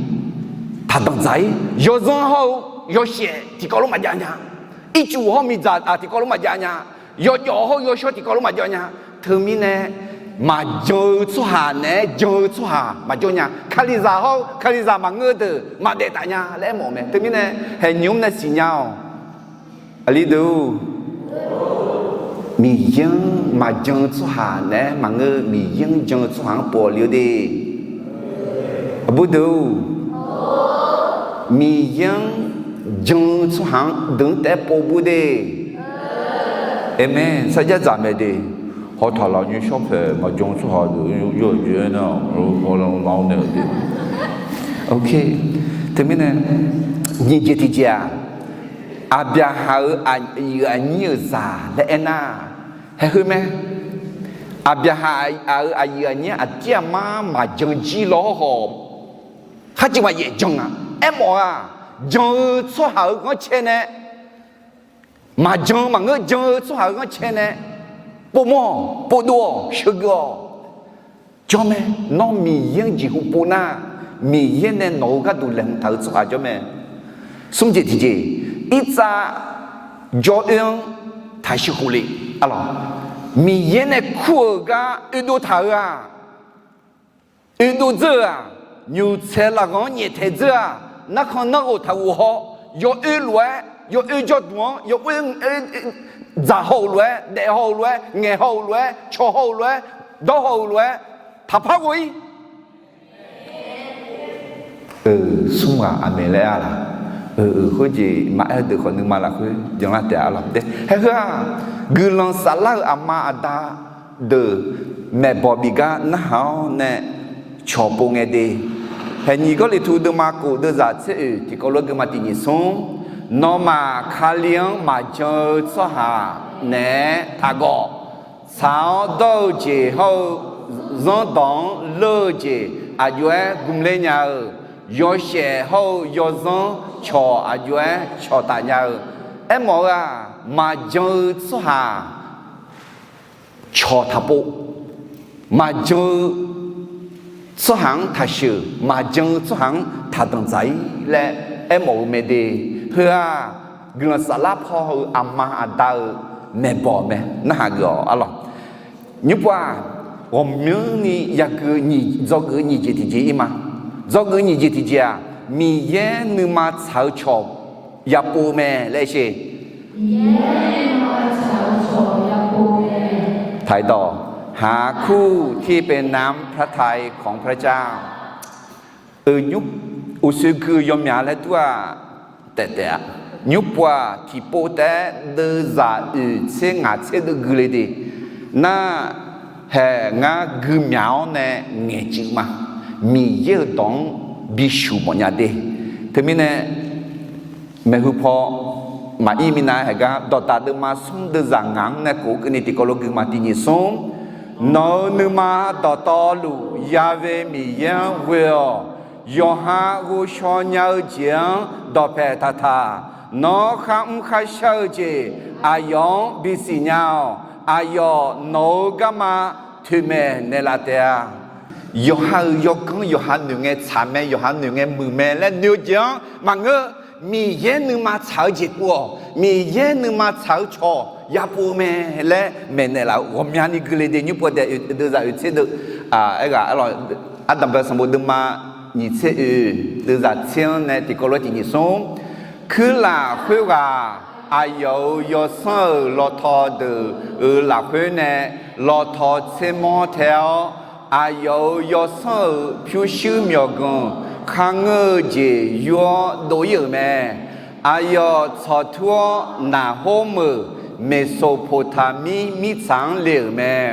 taqdanqdzaq-ir. Yawzanr hawr-eu yawshaef tiqkawv lof maqjav nya. Ircuf hawr-eu miqdzaq tiqkawv lof maqjav nya. Yawjawf hawr-eu yawshawr tiqkawv lof maqjav nya. Teumirnae, maqjan-eu tsawrhaq naeq-aer jan-eu tsawrhaq maqjawr nya. Kalizaq hawr-eu kalizaq maqngeur-eu deuq maqdaef taf nya laer aermawf-eu mae. Teumirnae, haeqnymr nae siqnya-awq. Aqli deuq-or, Miqyaer-anr maqjan-eu tsawrhaq naeq-aer maqngeur, Miqyaer-anr jan-eu tsawrhaq-anr pov-awq le-eu de. Aqbur deuq-or, Miqyaer-anr jan-eu tsawrhaq-anr deuq-anr taef-aer pov bur de. Aqmeq. Sarjax dzaq mae de. Hawtaq laf nymr shawr paeq maqjan-eu tsawrhaq deuq yawqjeq-aer nar, hawlar-awr nae-eu de. Teumirnae, nyiq jeq tiqjeq-aq, Aqbyaqhaq-euq aqyuif aqnyir-euq zaq laer aernar, haeq heu mae. Aqbyaqhaq-euq aqyuif aqnyir aqdir aqmar maqjan jir lawr hawr-awq. Khar ciq maqyaef jan-a. Aermawf-aq, jan-eu tsawrhaq-euq ghanrcae nae, maqjan maqngeur jan-eu tsawrhaq-euq ghanrcae nae, povmawr-awq, povdov-awq, sheuqgeuf-awq. Jawr mae. Nawr Miqyaer-anr jeqhu pov nar, Miqyaer nae nawq-euq gharduq laeqhmq taq-eu tsawrhaq jawr mae. Smr jeq tiqjeq, irtsav jawr oer-anr taqsheuq khof le. Arlawq, Miqyaer nae kur-euq gar oedov taq-eu-aq, oedov dzeur-eu-aq, nymq tsaeq lafghanq-anr nyaeftaeq dzeur-aq, narkhan narghof taqghof haw, yawoer lof-aer, yawoer jawrduq-anr, yawoer dzaq haw-euq lof-aer, daef haw-euq lof-aer, ngaeq haw-euq lof-aer, cawq haw-euq lof-aer, dawr haw-euq lof-aer, taqpar ghof-ir. Smr ghaq aqmeq laer-a laq? Khoerjeq maqaer-eu deuq khawf nuima lafkhoer janlar taef-a lawq. Haeq heu-aq, guiqlanq saflar-euq aqma aqda deuq maeqbawq bif gar narhaq-awr nae cawq pov ngae de. Haeq nyiq Gawrliqtu deuvma kof deuvzaq tser oeq tiqkawv lof-aer guima tiq nyiq smr, nawmaf Kali-anr maqjan-eu tsawrhaq naeq-aer taqgawq. Tsaq-awr dawr-eu jeq hawr-eu zanrdawq-anr leur-eu jeq aqjox-aer gmqler nya-eu, yawshaef hawr-eu yawzanr cawq aqjox-aer cawqtaf nya-eu. Aermawf-eu-aq, maqjan-eu tsawrhaq cawq taqpov, maqjan-eu tsawrhaq-anr taqsheuq, maqjan-eu tsawrhaq-anr taqdanq dzaq-ir laer aermawf-eu mae de. Heu-aq, guiqlanq saflar paw-eu aqma aqda-euq maeqbawq mae. Narhaq geuf-awq arlawq. Nymrpov-aq, ghawqmyanrni yagui dzawgeuf-eu nyiq jeq tiqjeq ir ma. Dzawgeuf-eu nyiq jeq tiqjeq-aq, Miqyaer nuima tsaq-eu cawq yapov-eu mae laer sher. Taqdawq, หาคู่ที่เป็นน้ำพระทัยของพระเจ้า. Uqshoe gui-eu yawmyaq laer dur-aq, taef taef-a. Nymrpov-aq tiqpov taef-aer deuvzaq oeq tser ngaq tser deuv gui le de. Nar, haeq ngar gui myaq-awr nae ngaeqcuiv ma. Miqyaer-euq dawq-anr bisuq mawfnya de. Teumirnae, maeqhu paw maqir minav haeq gar dawqdaq deuvma smr deuvzaq ngaq-anr nae kof-eu keuvni tiqkawv lof gui ma tiq nyiq smr. Nawq-euq nuima dawqtawvluf Yahweh Miqyaer-anr ghoe-awq. Yawqha ghovshaw nya-eu jeq-anr dawqpaeq taqtaq. Nawr kharmr kharshar-eu jeq aqyawf-anr bisiq nya-awq. Aqyawf nawq-euq garma toeqmaeq naeqlaf taef-a. Yawqha-euq yawganr yawqha noeq ngae tsaq mae, yawqha noeq ngae muiq mae laer noeq-eu jeq-anr maqngeur. Miqyaer nuima tsaq-eu jeq pov-awq. Miqyaer nuima tsaq-eu cawq yapov-eu mae laer maeqnaeq laf-eu ghawqmyani gui le de. Nymrpov daef deuvzaq oeq tser deuv, aerghaq ardanqbae sanqbof deuvma nyiq tser oeq deuvzaq tser-anr nae tiqkawv lof-aer tiq nyiq smr. Kuirlaf khoerghaq aqyawf-euq yawsanr-euq lawtaw deuq-euq lafkhoer nae lawtaw tsermawr tae-awr, aqyawf-euq yawsanr-euq pyurshuir myawqganq kharngeur-eu jeq yur-awr dov-ir-euq mae. Aqyawf tsawqtur-awr naqhor meuq Meqsoqpoqtaqmir mirtsaq-anr le-euq mae.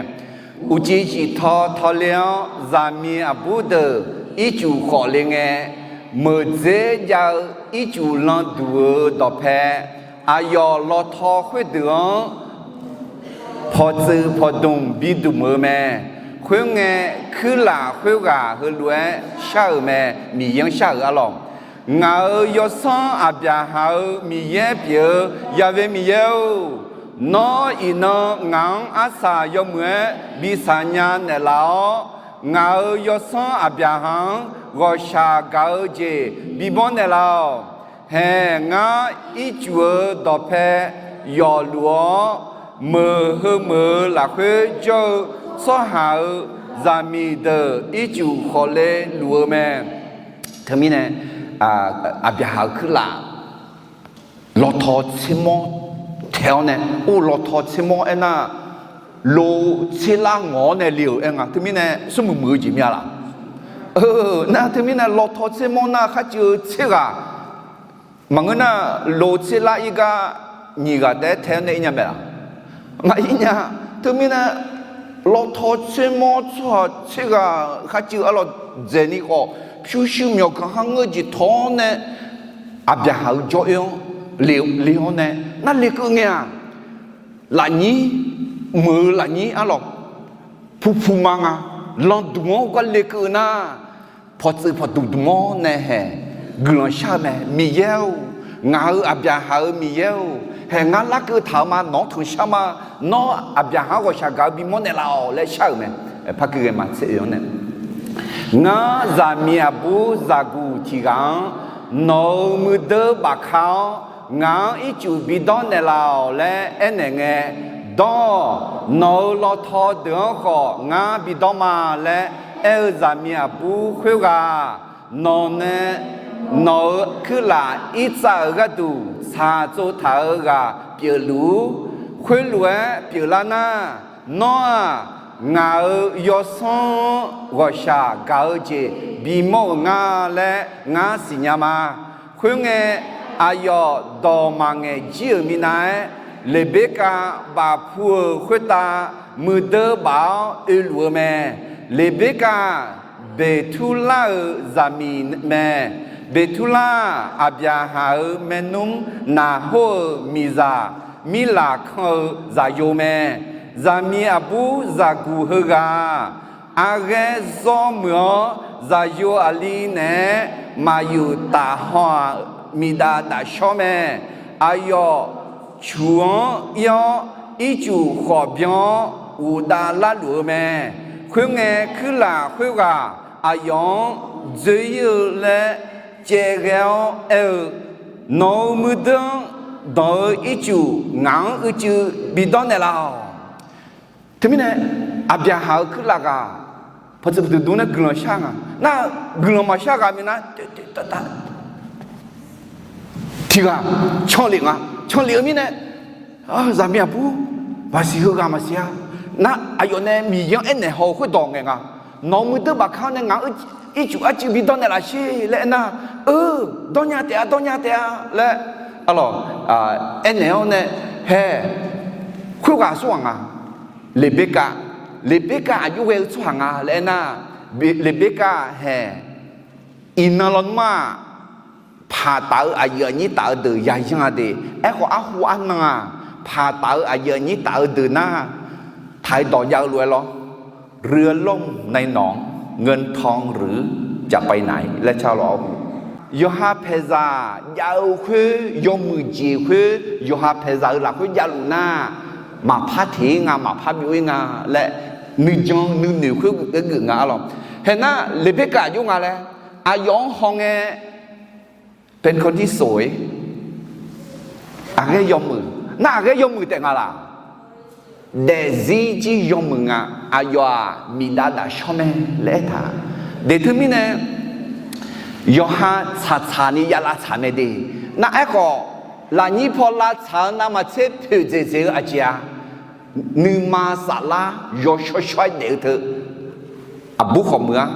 Uqcif ciftaw tawle-awr, zaqmiq aqbur deuq ircuf khawf le ngae, meuqdzer jav-eu ircuf lan duq-eu dawqpae, aqyawf lawtaw khoerdeuq-anr pawqtsuif pawqdmq bidmq-eu mae. Khoerngae, kuirlaf khoerghaq heulof-aer shar-euq mae, Miqyaer-anr shar-euq arlawq. Ngaq-euq yawsanr Aqbyaqhaq-euq Miqyaer pyeuf-eu Yahweh Miqyaer-or, Nawr iqnan ngaq-anr arsaq yawmuiq-aer bi saqnya naeqlaf-awr, ngaq-euq yawsanr Aqbyaqhaq-anr ghawqshaq gaq-eu jeq bimawr naeqlaf-awq. Haeq, ngar ircuf-euq dawqpae yawfluf-awr, meuq heu meuq-eu lafkhoer jawr-eu tsawrhaq-euq zaqmiq deuq ircuf khawf le luf-eu mae. Teumirnae, Aqbyaqhaq-euq kuirlaf lawtaw tsermawr taeq-awr nae, or lawtaw tsermawr aernar, lo tserlar ngawq-awr nae le-euq aer nga. Teumirnae smrmuiq muiq-eu jeq mya laq? Nar teumirnae lawtaw tsermawr nar kharcuiv-eu tser ghaq maqngeur nar, lo tserlar ir gar nyiq ghaq taef-aer tae-awr nae ir nya mae laq? Maqir nya. Teumirnae lawtaw tsermawr tsawrhaq tser ghaq kharcuiv arlawq dzaeqni khawf, pyurshuir myawqganq kharngeur jeq tawq-awr nae, Aqbyaqhaq-euq jawr oer-anr le-awr nae nar lekeuv ngae-aq, lafnyir, meuq-eu lafnyir arlawq pupu ma nga. Lanqduq-anr gar lekeuv nar, pawqtsuif pawqdmq dmq-awr nae haeq guiqlanq shar-eu mae. Miqyaer-or, ngaq-euq Aqbyaqhaq-euq Miqyaer-or, haeq ngar larkeuv taq-eu ma. Nawq-anr tanqshar ma. Nawr Aqbyaqhaq-anr ghawqshaq gaq-eu bimawr naeqlaf-awq laer shar-euq mae. Parkeuv ghae ma tser oe-anr nae, ngar zaqmiq aqbur zaqguq tiq ghaq-anr nawq-euq muiqdeuq bafka-awr, ngaq-anr ircuf bidawr naeqlaf-awq laer aernaeq ngae, dawr-awq. Nawq-euq lawtaw deuq-anr khawf ngar bidawr ma laer aer-eu zaqmiq aqbur khoerghaq, nawq nae nawq-euq kuirlaf irtsav-euq gharduq tsaqtsov taq-eu ghaq pyeufluf-ur. Khoerlof-aer pyeuflar nar, nawr-aq, ngaq-euq yawsanr-anr ghawqshaq gaq-eu jeq bimawr-euq nga laer ngar siqnya ma. Khoerngae, aqyawf dawq maqngaeq jir-euq minav-aer, Leqberkav bafpu-euq khoertav muiqdeuq baf-awr oeluf-eu mae. Leqberkav Beqturlar-euq zaqmiq mae. Beqturlar-aq, Aqbyaqhaq-euq maernmr Naqhor-euq miqzaq Mirlaq kan-eu zaqyo mae. Zaqmiq aqbur zaqguq heughaq-aq, arghaer zawr muiq-awr, zaqyo aqli naeq-aer maqyuf tafhaw-aq, miqdav dafshawr mae. Aqyawf cuq-anr ir-awr, ircuf khawf byan-awr uqdav larluf-eu mae. Khoerngae, kuirlaf khoerghaq aqyawf-anr dzoer ir-eu laer caev ghae-awr aer-eu, nawq-euq muiqdeuq-anr dawq-eu ircuf ngaq-anr uicuiv bidawr naeqlaf-awq. Teumirnae, Aqbyaqhaq-euq kuirlaf ghaq pawqtsuif pawqdmq dmq nae guiqlanq shar nga. Nar, guiqlanq maqshar ghaq minav, tiq ghaq canlef nga. Canlef-eu mirnae, zaqmiq aqbur, maqsiq heughaq maqsiq-a. Nar, aqyawf nae Miqyaer-anr aernaeq haw-eu khoerdawq ngaeq nga. Nawq-euq muiqdeuq bafka-awr nae ngaq-anr ircuf arcuiv bidawr naeqlaf sher laer aernar, eu, dawrnya taef-a, dawrnya taef-a laer, arlawq, aernaeq-awr nae, hae, khoerghaq tsawrhaq nga. Leqberkav, Leqberkav aqjox ghae-eu tsawrhaq nga laer aernar, Leqberkav hae, iqnan lawnmr-aq, paqtaf-eu aqyuif aqnyir taf-eu deuq yayan-a de. Aerkhawf, arhu arnan-aq, paqtaf-eu aqyuif aqnyir taf-eu deuq nar, taq-eu dawq jav-eu lof-aer lawr, เรือล่มในหนอง เงินทองหรือจะไปไหน laer car lawr-awr, yawqha paeqzaq jav-eu khoer, yawmuiq jeq khoer, yawqha paeqzaq-euq lafkhoer javluf nar, maqpar teq-ir nga, maqpar byov-ir nga laer, nuijan nuinoeq khoer geuf-aer geuf nga arlawq. Haeq nar, Leqberkav aqjox nga laer, aqyawf-anr hawngae, Pentecost-ir sof-ir, aqghaer yawmuiq, nar aqghaer yawmuiq taef nga laq? Daefzir jir yawmuiq nga. Aqyawf-aq, miqdav dafshawr mae laer aertaq. Deq teumirnae, yawqha tsaqtsaq ni ya lavtsaq mae de. Nar aerkhawf, lafnyir paw lavtsaq-eu navmaqtser poeqdzaeq dzaeq-eu aqjeq-a, nuima saflar yawshawr shawr-aer daef-eu teu, aqbur khawf muiq-ar,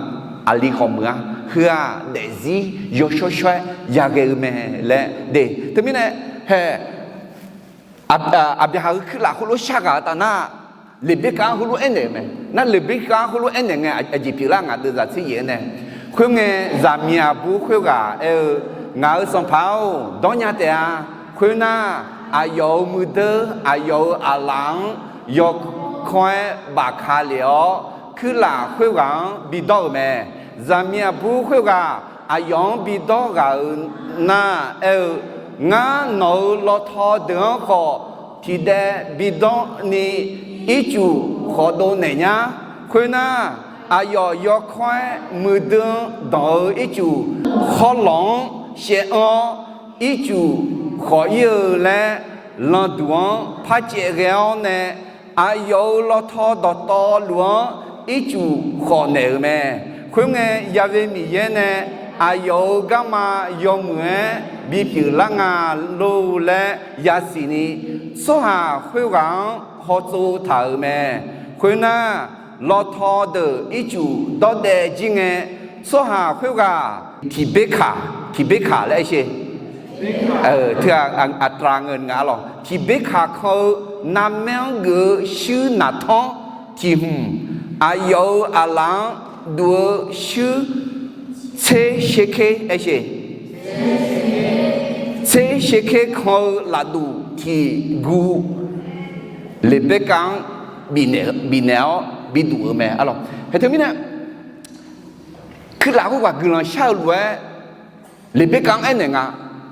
aqli khawf muiq-ar, heu-aq daefzir yawshawr shawr-aer yaghae-eu mae laer de. Teumirnae, hae, Aqbyaqhaq-euq kuirlaf khoerlof shar ghaq-eu taf nar, Leqberkav-anr heulof aernaeq-eu mae. Nar Leqberkav-anr heulof aernaeq ngae, aqjeq pyeuflar ngaq deuq zaq tser yaef-aer nae, khoerngae, zaqmiq aqbur khoerghaq aer-eu, ngaq-euq sanqpaq-or, dawrnya taef-a. Khoernar, aqyawf-euq muiqdeuq, aqyawf-euq aqlaf-anr yawkawr-aer bafka lef-awr, kuirlaf khoerghaq-anr bidawr-euq mae. Zaqmiq aqbur khoerghaq aqyawf-anr bidawr ghaq-euq nar aer-eu, ngar nawq-euq lawtaw deuq-anr khawf tiqdaev bidawr ni ircuf khawf dovnaeq nyar. Khoernar, aqyawf yawkawr-aer muiqdui-anr danq-eu ircuf khawrlawq-anr shaev anr-awr, ircuf khawf ir-eu laer landuq-anr par caev ghae-awr nae, aqyawf-euq lawtaw dawqtawvluf-anr ircuf khawf naeq-euq mae. Khoerngae, Ya'we Miqyaer nae aqyawf-euq garma yawmuiq-aer bipyeuf lar nga lor laer yasiq ni, tsawrhaq khoerghaq-anr hawtsov taq-euq mae. Khoernar, lawtaw deuq ircuf dawrdaev jir ngae, tsawrhaq khoerghaq tiqberkaq, tiqberkaq laer aer sher. Teu-aq, aqtaq ngeur nga lawq. Tiqberkaq kan-eu narmaer-anr geuf-eu shuir naqtanr tiq hmq, aqyawf-euq aqlaf-anr duf-eu shuir tser sherker aer sher. Tser sherker kan-eu lafduq tiq guv Leqberkav-anr bifnaeq-awr biduf-eu mae. Hae teumirnae, kuirlaf khoerghaq guiqlanq shar-eu lof-aer Leqberkav-anr aernaeq nga,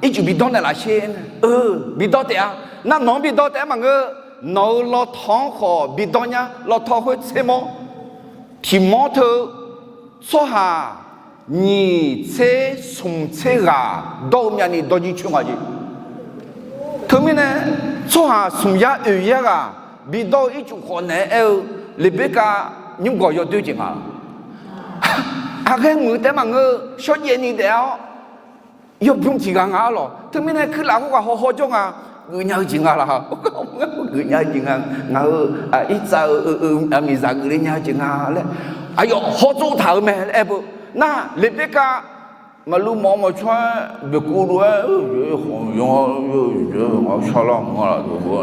ircuf bidawr naeqlaf sher. Bidawr taef-a. Nar nawq-anr bidawr taef-aer maqngeur. Nawq-euq lawtaw-anr khawf bidawr nyar. Lawtaw khoer tser mawr tiq mawr teu tsawrhaq nyiq tser smq tser ghaq dawr-eu myavni dawrjir coer nga jeq. Teumirnae, tsawrhaq smq yar oeq yar ghaq bidawr-eu ircuf khawf naeq-aer aer-eu Leqberkav nymrgawq yawdoer jeq nga. Aqghaer muiq taef-aer maqngeur-eu shawrjaev ni daef-awr yawbymr tiq ghaq nga-ar lawq. Teumirnae kuirlaf khoerghaq hawhaw jawr nga, geufnya-eu jeq nga laq. Geufnya-eu jeq nga. Ngaq-euq irtsav-eu miqzaq geufle nya-eu jeq nga laer aqyawf hawtsov taq-euq mae laer aer beu. Nar Leqberkav maqlu mawf mawf tsawr-aer boeqkuv lof-aer,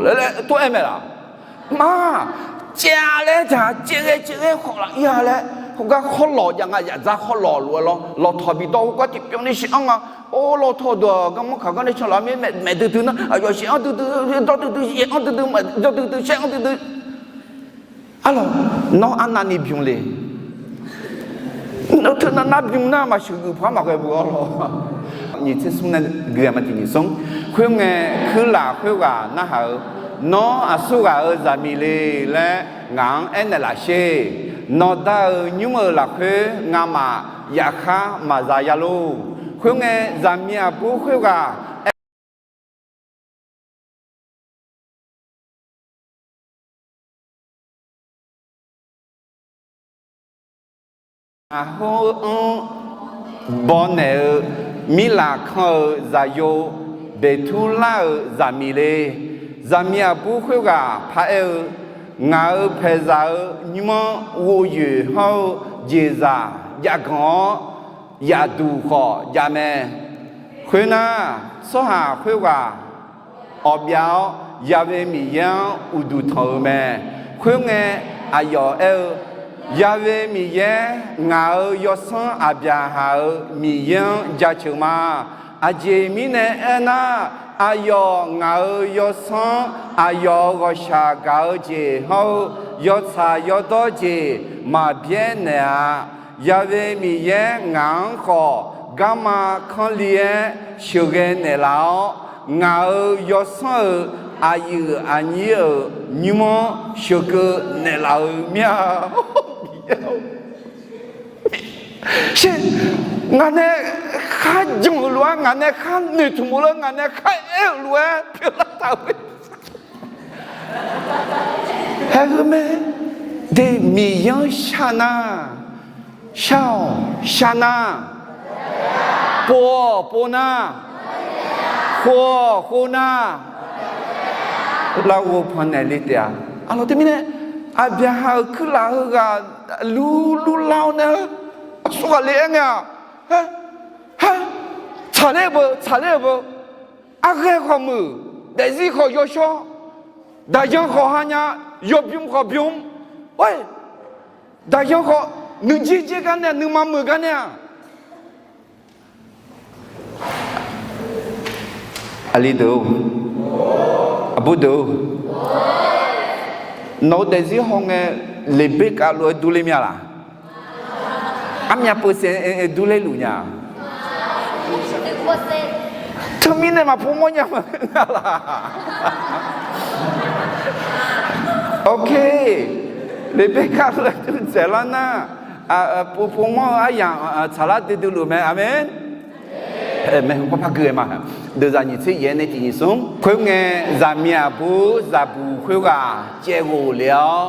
laer tov-aer mae laq. Maq caev-a laer dzaq caev ghae caev ghae khawf laf ir-a laer, khoergar khawrlawq jav nga, yaf dzar khawrlawq lof-aer lawr lawtaw bidawr khoergar tiqpyawv ni shaev-anr nga. Or, lawtaw deuq-aq garmanr kaq gar nae canlaf mir maef duidui nar, aqyawf shaev-anr duidui, dawr duidui, shaev-anr duidui, dawr duidui, shaev-anr duidui. Arlawq, nawr arnavni bymq le. Nawr teunav nar bymq nar maqsheuq geuf paq-aer maqghae beu-awr lawq. Nyiq tser smr nae gui-aq ma tiq nyiq smr. Khoerngae, kuirlaf khoerghaq narhaq-eu, Nawr aqsurghaq-euq zaqmiq le laer ngaq-anr aernaeq laf sher. Nawqda-euq nymr-euq lafkhoer ngamaf yafkhar maqza ya lor. Khoerngae, zaqmiq aqbur khoerghaq aer Aqhor-anr bawnaeq-eu, mirlaf kan-euq zaqyo, Beqturlar-euq zaqmiq le. Zaqmiq aqbur khoerghaq paraer-eu, Ngaq-euq paeqzaq-euq nymr-anr ghovyoeq hawr-eu jeqzaq jav ganq-awr, yaf duq khawf jav mae. Khoernar, tsawrhaq khoerghaq awqbyav-awr, Ya'we Miqyaer-anr uqduq tanq-eu mae. Khoerngae, aqyawf aer-eu, Ya'we Miqyaer, ngaq-euq yawsanr Aqbyaqhaq-euq Miqyaer-anr jaceuq ma. Aqjeq mirnae aernar, aqyawf ngaq-euq yawsanr aqyawf-euq ghawqshaq gaq-eu jeq hawr-eu yawtsaq yawdawr jeq maqbyaer naeq-a. Ya'we Miqyaer ngaq-anr khawf garma kanrli-aer sheuqghae naeqlaf-awr, ngaq-euq yawsanr-euq aqyuif aqnyir-euq nymr-anr sheuqkeuv naeqlaf-euq mir-a. Sher, ngaq nae kharjan-euq lof-aer, ngaq nae khar noeqtmq-eu lof-aer, ngaq nae khar aer-euq lof-aer pyeuflar taq-euq Haeqghae mae. De, Miqyaer-anr shar nar, shar-awq, shar nar, pov-awq, pov nar, khov-awq, khov nar, larghov pannaeq le taef-a. Arlawq, teumirnae Aqbyaqhaq-euq kuirlaf heughaq lur lur lar-awr nae, aqsurghaq le-aer ngae-aq, tsaqler-eu beu, tsaqler-eu beu. Arghaer khawf muiq, daefzir khawf yawshawr, daqyan khawf hanya, yawbymr khawf bymr, daqyan khawf nuijir jir gar nae-aq, nuima meuq gar nae-aq, aqli deuq-or, aqbur deuq-or, nawq-eu daefzir hawngae, Leqberkav lof-aer durler mya laq? Armyav peusaef durler luf nya? Teumirnae maqpov mawrnya ma nga laq? Ok, Leqbirkav laev duidzaeq lar nar, pov pov mawr-eu aryamq tsaqlar duidui luf mae. Aqmeq. Maeqhu paw par gui-aer ma. Deuqzaq nyiq tser yaef nae tiq nyiq smr. Khoerngae, zaqmiq aqbur zaqbuq khoerghaq caevghof lef-awr,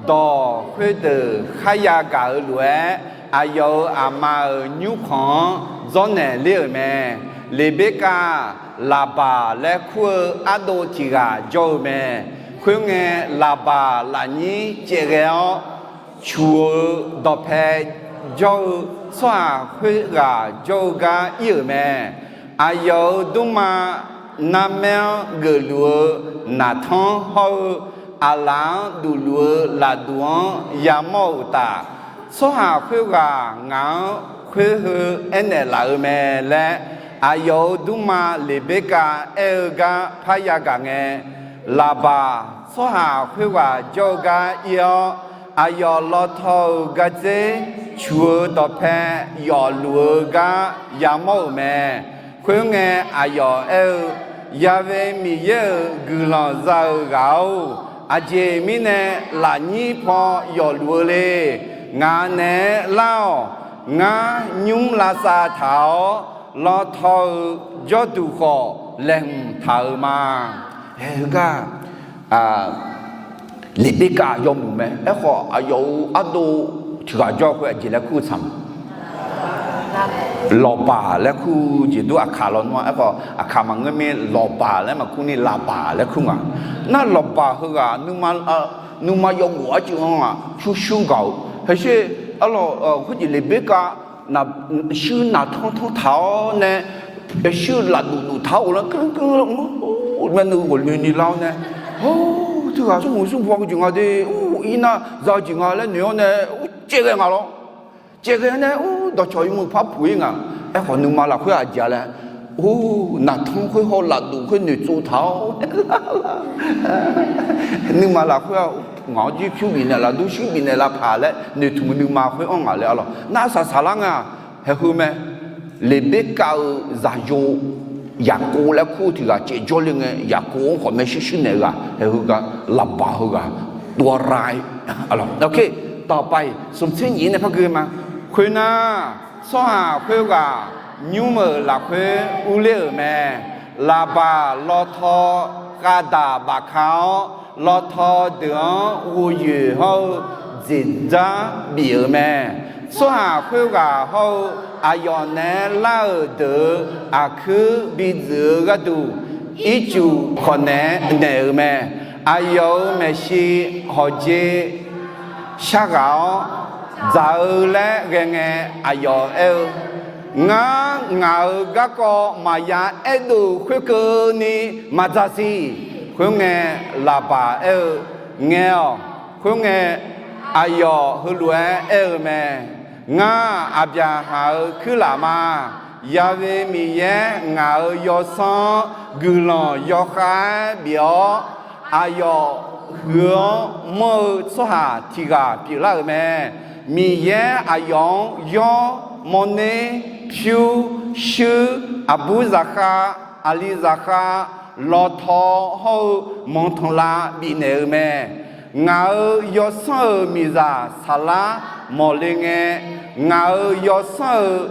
dawq khoerdeuq kharya gaq-eu lof-aer, aqyawf-euq aqma-euq nymrkhanq-anr dzawrnaeq ler-euq mae. Leqbirkav Laqbaq laer kur-eu ardov tiq ghaq jawr-eu mae. Khoerngae, Laqbaq lafnyir caevghae-awr, cuq-eu dawqpae jawr-eu tsawrhaq khoerghaq jawr-eu gar ir-euq mae. Aqyawf-euq dmrma narmaer-anr geufluf-eu naqtanr hawr-eu, aqlaf-anr dufluf-eu lafduq-anr yamawr-euq uqtaf, tsawrhaq khoerghaq ngaq-anr khoer heu aernaeq laf-eu mae laer, aqyawf-euq dmrma Leqbirkav aer-eu gar parya gaq ngae, Laqbaq tsawrhaq khoerghaq jawr-eu gar ir-awr, aqyawf lawtaw-euq gardzer cuq-eu dawqpae yawfluf-eu gar yamawr-euq mae. Khoerngae, aqyawf aer-eu, Ya've Miqyaer-euq guiqlanq za-eu ghaq-or, aqjeq mirnae lafnyir paw yawfluf-eu le. Ngaq naeq-aer lar-awq. Ngar nymr lavsav taq-awr, lawtaw-euq jawrduq khawf laeqhmq taq-euq ma. Hae, heugar Leqbirkav yawmuiq mae. Aerkhawf, aqyawf-euq ardov tiq ghaq jawr-eu khoer aqjeq laer kur-eu tsaq ma. Lawqbaq laer kur jeq dur aqkaq lawnmr-a. Aerkhawf, aqkaq maqngeur mir, Lawqbaq laer maqkur ni, Laqbaq laer kur nga. Nar Lawqbaq heughaq nuima yawghof arcuiv-anr-aq, pyurshuir gaq-euq haesher. Arlawq, khoerjeq Leqbirkav shuir naqtanr tanr taq-awr nae, shuir lafduf duf taq-awr ghoflar keuv keuv-awr, maerneuv ghawqloeni lar-awr nae, hawr, teughaq smrmuiq smrbaw-eu jeq nga de, or, irnar za-eu jeq nga laer noeq-awr nae, or, caevghae nga lawr. Caevghae nae, or, dawqcawq yawmuiq par puq-ir nga. Aerkhawf, nuima lafkhoer aqjeq-a laer, or, naqtanr khoer haw lafduf khoer noeqtsov taq-awr, nuima lafkhoer-aq, ngaq-anr jir pyur bifnaeq laf, dur shuir bifnaeq lavpaq laer noeqtmq-eu nuima khoer-anr ngaq laer arlawq. Nar saqsaq lar nga. Haeq heu mae. Leqbirkav-euq zaqyo Yaqkov laer kur-eu tiq ghaq caevjawr le ngae, Yaqkov-anr khawf maershuir shuir naeq-eu ghaq, haeq heugar Laqbaq heughaq, ตัวร้าย. โอเค, ต่อไป smq tser nyiq nae par gui ma. Khoernar, tsawrhaq khoerghaq nymr-euq lafkhoer urler-euq mae. Laqbaq lawtaw khavdaq bafka-awr, lawtaw deuq-anr ghofyoeq hawr-eu jeqdzar bif-euq mae. Tsawrhaq khoerghaq hawr-eu aqyawf naeq-aer lar-euq deuq-euq aqkuir bidzuif-eu gharduq, ircuf khawf naeq-aer naeq-euq mae. Aqyawf-euq maeqshi hawqjeq sharghaq-awr, dzaq-eu laer ghae ngae, aqyawf aer-eu, Ngar ngaq-euq garkawv maqya aerdov-euq khoerkeuvni maqdzaq siq. Khoerngae, Laqbaq aer-eu, Ngae-awq. Khoerngae, aqyawf heulof-aer aer-eu mae. Ngar, Aqbyaqhaq-euq kuirlaf ma. Ya've Miqyaer ngaq-euq yawsanr-anr guiqlanq yawkhav-aer bif-awr, aqyawf huiq-anr manr-eu tsawrhaq tiq ghaq pyeuflar-euq mae. Miqyaer aqyawf-anr yawr, mawrner, pyur, shuir, aqbur zaqkhav, aqli zaqkhav, lawtaw hawr-eu manqtanqlav bifnaeq-eu mae. Ngaq-euq yawsanr-euq miqzaq saqlar mawqle ngae, ngaq-euq yawsanr-euq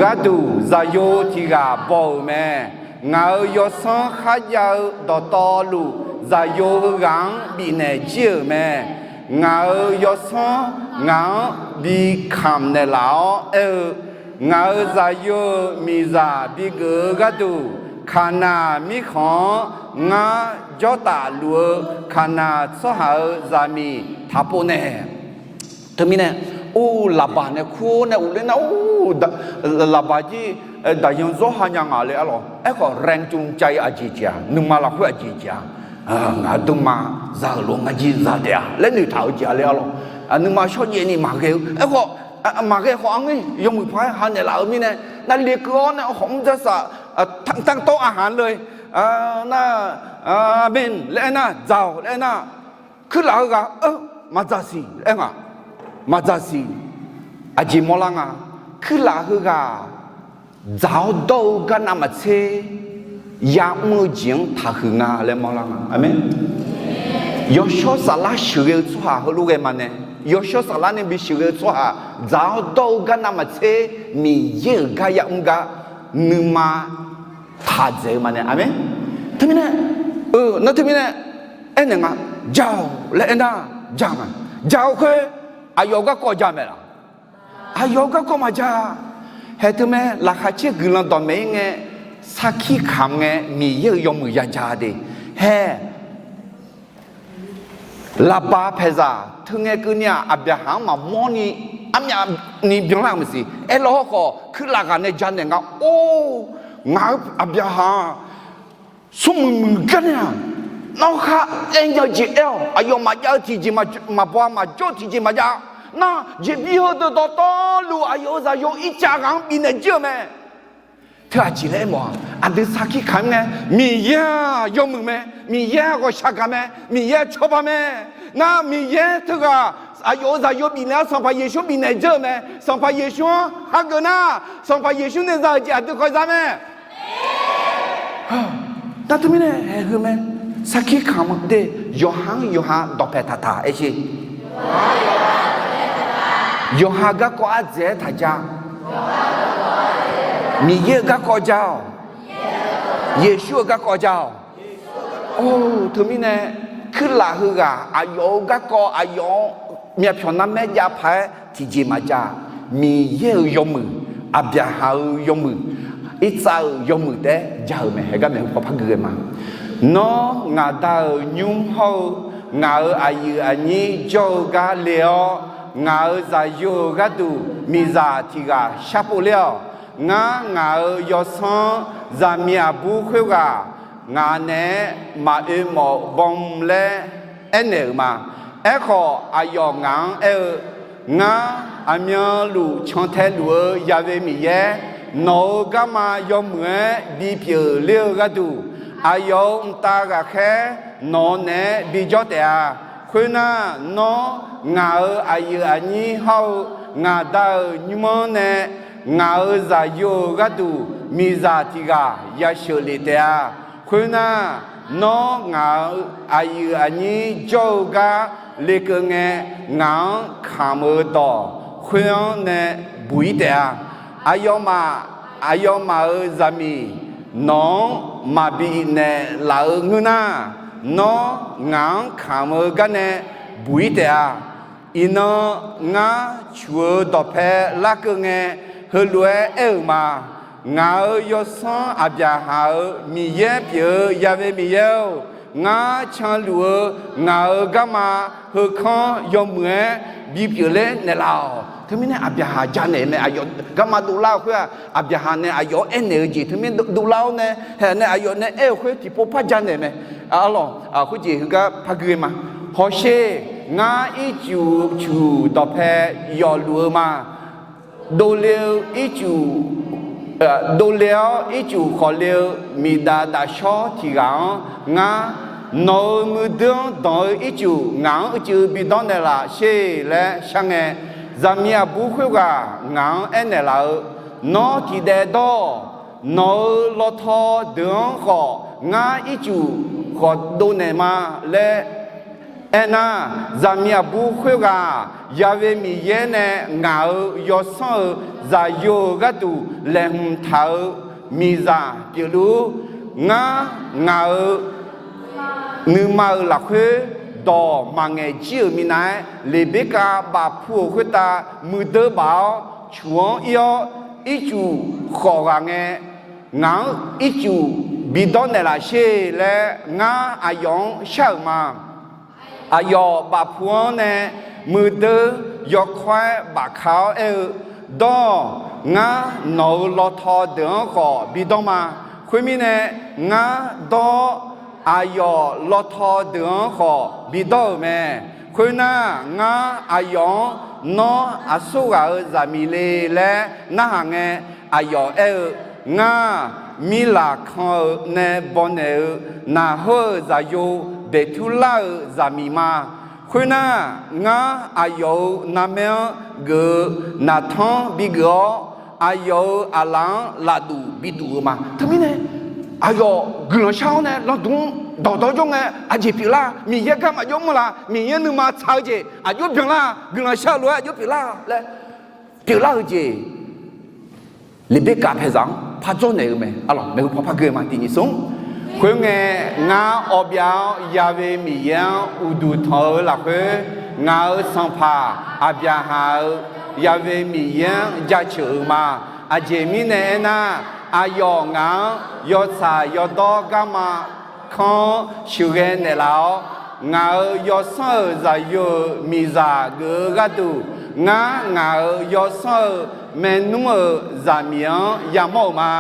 gharduq zaqyo tiq ghaq baw-euq mae. Ngaq-euq yawsanr kharjav-eu dawqtawvluf, zaqyo heughaq-anr bifnaeq jir-euq mae. Ngaq-euq yawsanr ngaq-anr bi kamq naeqlaf-awr aer-eu, Ngaq-euq zaqyo-euq miqzaq bigeuf-eu gharduq, Kaqnaq mirkhanq-anr ngar jawrtaf luf-eu Kaqnaq tsawrhaq-euq zaqmiq taqpov nae. Teumirnae, or, Laqbaq nae kur-awr nae uvler nar, or, Laqbaq jir daqyan zawr ha nya nga le arlawq. Aerkhawf, แรงจูงใจ aqjeq jeq-aq, nuima lafkhoer aqjeq jeq-aq, ngaq-euq dmrma za-euq lof ngar jir za taef-a laer noeqtaq-eu jeq-a le arlawq. Nuima shawrjaev ni maqghae-eu aerkhawf, maqghae khawf arngeur yawmuiq paq-aer ha naeqlaf-eu mirnae, navle keuv-awr nae khawf mr dzarsaq tanqtawr aqhaq le, nar, aqmeq laer aernar, dzaq-awq laer aernar, kuirlaf heughaq-eu maqdzaq siq laer aer nga. Maqdzaq siq. Aqjeq mawrlar nga. Kuirlaf heughaq dzaq-awr dawr-eu gar navmaqtser ya'mr-eu jeq-anr taqhuiq nga laer mawrlar nga. Aqmeq. Yawshawr Saflar sheuqghae-eu tsawrhaq heulof ghae ma nae, Yawshawr Saflar nae bi sheuqghae-eu tsawrhaq dzaq-awr dawr-eu gar navmaqtser Miqyaer-euq gar yamr gar nuima taq dzaeq-eu ma nae. Aqmeq. Teumirnae, eu, nar teumirnae aernaeq nga, ja-awq laer aernar, ja ma. Ja-eu khoer aqyawf-eu garkawv ja mae laq? Aqyawf-eu garkawv maqja. Haeq teumae laqkhaq caer guiqlanq dawqmaeq-ir ngae, sarkir kamq ngae Miqyaer-euq yawmuiq ya ja de. Hae, Laqbaq paeqzaq teu ngae keuvni-aq, Aqbyaqhaq-anr maqmawr ni armyavni byanlar-euq maqsiq. Aerlar hawrkhawf, kuirlaf ghaq nae janaeq nga, or, ngaq-euq Aqbyaqhaq-aq, smrmuiq muiq gar nae-aq, nawr khar aer nya-eu jeq aer-awq. Aqyawf maqjav-eu tiqjeq maqbaw-a, maqjawr-eu tiqjeq maqjav. Nar, jeqbir heudeuq dawqtawvluf aqyawf-euq zaqyo ircav ghaq-anr bifnaeq jir-euq mae. Teu aqjeq laer aermawf-aq, aqdui sarkir kamq-ir ngae, Miqyaer-aq yawmuiq mae, Miqyaer-aq ghawqshaq gaq mae, Miqyaer-aq cawba mae. Nar Miqyaer teughaq aqyawf-euq zaqyo bifnaeq-awr Sanqpaq Yeqsur bifnaeq dzeur-euq mae. Sanqpaq Yeqsur-anr hageuf nar, Sanqpaq Yeqsur nae za-euq jeq aqdui kawv za mae. Nar teumirnae haeq heu mae, sarkir kamq de, yawqha-anr yawqha dawqpae taqtaq aer sher. Yawqha garkawv ardzaeq-aer taqja. Miqyaer-euq garkawv ja-awq. Yeqsur-euq garkawv ja-awq. Or, teumirnae kuirlaf heughaq aqyawf-euq garkawv aqyawf-anr myavpyawq narmaer jav paq-aer tiqjeq maqjav. Miqyaer-euq yawmuiq, Aqbyaqhaq-euq yawmuiq, Irsaq-euq yawmuiq taef-aer ja-euq mae. Haeq gar maeqhu paw par gui ghae ma. Nawr ngaq Da-euq nymr hawr-eu ngaq-euq aqyuif aqnyir jawr-eu gar le-awr, ngaq-euq zaqyo-euq gharduq miqzaq tiq ghaq sharpov ler-awq. Ngar ngaq-euq yawsanr zaqmiq aqbur khoerghaq ngaq naeq-aer maqoe mawf baw mr laer aernaeq-euq ma. Aerkhawf, aqyawf ngaq-anr aer-eu, Ngar aqmyanluf cantae luf-eu Yaqve Miqyaer, nawq-euq garma yawmuiq-aer bipyeuf ler-eu gharduq, aqyawf-euq mqtav ghaqkhaer nawq-eu naeq-aer bijawr taef-a. Khoernar, nawr ngaq-euq aqyuif aqnyir hawr-eu ngaq Da-euq nymr-anr nae ngaq-euq zaqyo-euq gharduq miqzaq tiq ghaq yasheuq lef taef-a. Khoernar, nawr ngaq-euq aqyuif aqnyir jawr-eu gar lekeuv ngae, ngaq-anr kamq-eu dawq khoer-anr nae buq-ir taef-a. Aqyawfmaf, aqyawfmaf-euq zaqmiq nawq-anr maqbi naeqlaf-eu ngeur nar, nawr ngaq-anr kamq-eu gar nae buq-ir taef-a. Iqnan ngar cuq-eu dawqpae larkeuv ngae, heulof-aer aer-euq ma. Ngaq-euq yawsanr Aqbyaqhaq-euq Miqyaer pyeuf-eu Yaqve Miqyaer-or, ngar canluf-eu ngaq-euq garma heukanr yawmuiq-aer bipyeuf ler naeqlaf-awq. Teumirnae Aqbyaqhaq janaeq mae. Aqyawf garma dovlar-eu khoer-aq, Aqbyaqhaq nae aqyawf-anr aernaeq-eu jeq teumirnae dovlar-awr nae, haeq nae aqyawf nae aer-eu khoer tiqpov par janaeq mae. Arlawq, khoerjeq heugar par gui-eu ma. Hawsher, ngar ircuf cuq dawqpae yawfluf-eu ma. Dovle-eu ircuf, dovle-awr ircuf khawf le-eu miqdaf dafshawr tiq ghaq-anr ngar, nawq-euq muiqdui-anr danq-eu ircuf ngaq-anr uicuiv bidawr naeqlaf sher laer shar ngae, zaqmiq aqbur khoerghaq ngaq-anr aernaeq laf-eu, Nawr tiqdaev dawr-awq. Nawq-euq lawtaw deuq-anr khawf ngar ircuf khawf dovnaeq ma laer aernar, zaqmiq aqbur khoerghaq Yaqve Miqyaer nae ngaq-euq yawsanr-euq zaqyo-euq gharduq laeqhmq taq-eu miqzaq pyeufluf-ur. Ngar ngaq-euq nuima-euq lafkhoer dawq maqngaeq jir-euq minav-aer, Leqberkav bafpu-euq khoertav muiqdui baf-awr cuq-anr ir-awr, ircuf khawf ghaq ngae, ngaq-anr ircuf bidawr naeqlaf sher laer ngar aqyawf-anr shar-euq ma. Aqyawf bafpu-anr nae muiqdui yawkawr-aer bafka-awr aer-eu, Dawr-awq. Ngar nawq-euq lawtaw deuq-anr khawf bidawr ma. Khoermirnae, ngar dawr-awr aqyawf lawtaw deuq-anr khawf bidawr-euq mae. Khoernar, ngar aqyawf-anr Nawr aqsur ghaq-euq zaqmiq le laer narhaq ngae, aqyawf aer-eu, Ngar Mirlaqkan-eu nae bawnaeq-eu Naqhor-euq zaqyo Beqturlar-euq zaqmiq ma. Khoernar, ngar aqyawf-euq narmaer-anr geuf-eu naqtanr bigeuf-awr, aqyawf-euq aqlaf-anr lafduf biduf-eu ma. Teumirnae, aqyawf guiqlanq shar-awr nae lanqdmr-anr dawqdawq jawr ngae aqjeq pyeuflar, Miqyaer garma jawr mr la, Miqyaer nuima tsaq-eu jeq aqjox byanlar, guiqlanq shar-eu lof-aer aqjox pyeuflar laer pyeuflar-eu jeq. Leqbirkav paezaq-anr par dzawrnaeq-eu mae. Arlawq, maeqhu paw par geur ma, tiq nyiq smr. Khoerngae, ngar awbyav-awr yawe Miqyaer-anr uqduq tanq-eu lafkhoer, ngaq-euq sanqpaq Aqbyaqhaq-euq yawe Miqyaer-anr jaceuq-euq ma. Aqjeq mirnae aernar, aqyawf ngaq-anr yawtsaq yawdawr garma kanr-anr sheuqghae naeqlaf-awr, ngaq-euq yawsanr-euq zaqyo-euq miqzaq geuf-eu gharduq, ngar ngaq-euq yawsanr-euq maernmr-euq zaqmiq-anr yamawr-euq ma.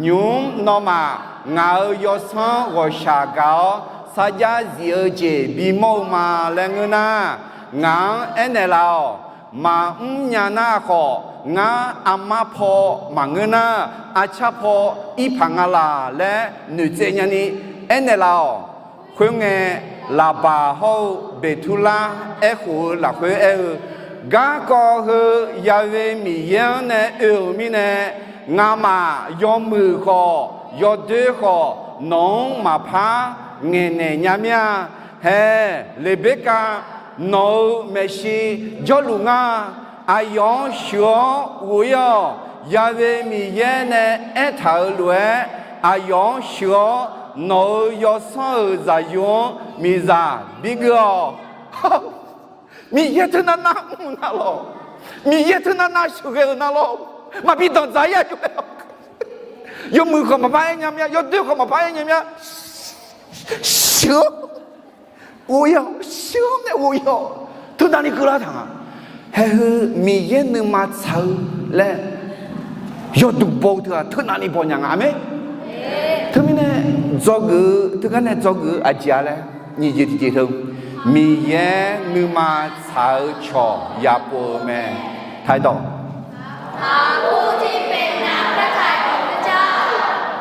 Nymq-mr nawmaf ngaq-euq yawsanr ghawqshaq gaq-awr sarjax zif-eu jeq bimawr-eu ma laer ngeur nar, ngaq-anr aernaeq laf-awq. Maqmr nya nar khawf, ngar armar paw maqngeur nar, arcar paw ir paq nga laq laer noeqtsaev nyani aernaeq laf-awq. Khoerngae, Laqbaq hawr-eu Beqturlar aerkhof-eu lafkhoer aer-eu, Garkawv heu yawe Miqyaer-anr nae oe-euq mirnae, ngamaf yawmuiq khawf yawdoer khawf nawq-anr maqpar ngaeqnaeq nya mir-a. Hae, Leqbirkav, nawq-euq maeqshi jawrluf ngar. Aqyawf-anr sheuq-awr ghof-ir-awq. Yawe Miqyaer nae aertaq-euq lof-aer, aqyawf-anr sheuq-awr nawq-euq yawsanr-euq zaqyo-anr miqzaq bigeuf-awq. Miqyaer teunav nav mr-eu nar lawr, Miqyaer teunav nav sheuqghae-euq nar lawr, maqbi danqdzaq ir-a jov-aer. Yawmuiq khawf maqpar aer nya mir-a, yawdoer khawf maqpar aer nya mir-a. Sheuq-awr ghof-ir-awq, sheuq-awr nae ghof-ir-awq. Teunavni keuvlar taq nga. Haeq heu Miqyaer nuima tsaq-eu laer yawduq baw-eu teughaq teunavni baw nya nga. Aqmeq. Teumirnae dzawgeuf-eu teugar nae dzawgeuf-eu aqjeq-a laer nyiq jeq tiqjeq teu, Miqyaer nuima tsaq-eu cawq yapov-eu mae. Taqdawq.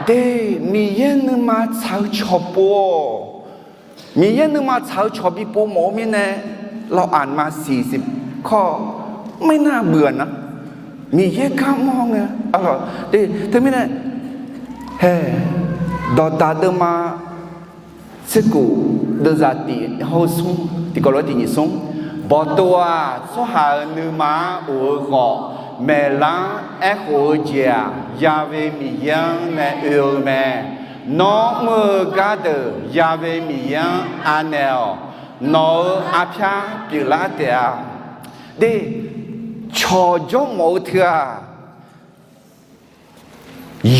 De, Miqyaer nuima tsaq-eu cawq pov-awq. Miqyaer nuima tsaq-eu cawq bipov mawf-eu mirnae, เราอ่านมา สี่สิบ ข้อ ไม่น่าเบื่อนะ Miqyaer gar mawr ngae, teumirnae, hae, dawqdaq deuvma tserkhof deuvzaq tiq hawr-eu smr, tiqkawv lof-aer tiq nyiq smr. Bawqtov-aq, tsawrhaq-euq nuima-anr of-eu khawf, maeqlar-anr aerkhof-eu jeq-aq, yawe Miqyaer-anr nae oe-eu mae. Nawr mr-eu gardeuq yawe Miqyaer-anr anaeq-awq. Nawq-euq arpyar pyeuflar taef-a. De, cawq jawrmawf-eu teu-aq,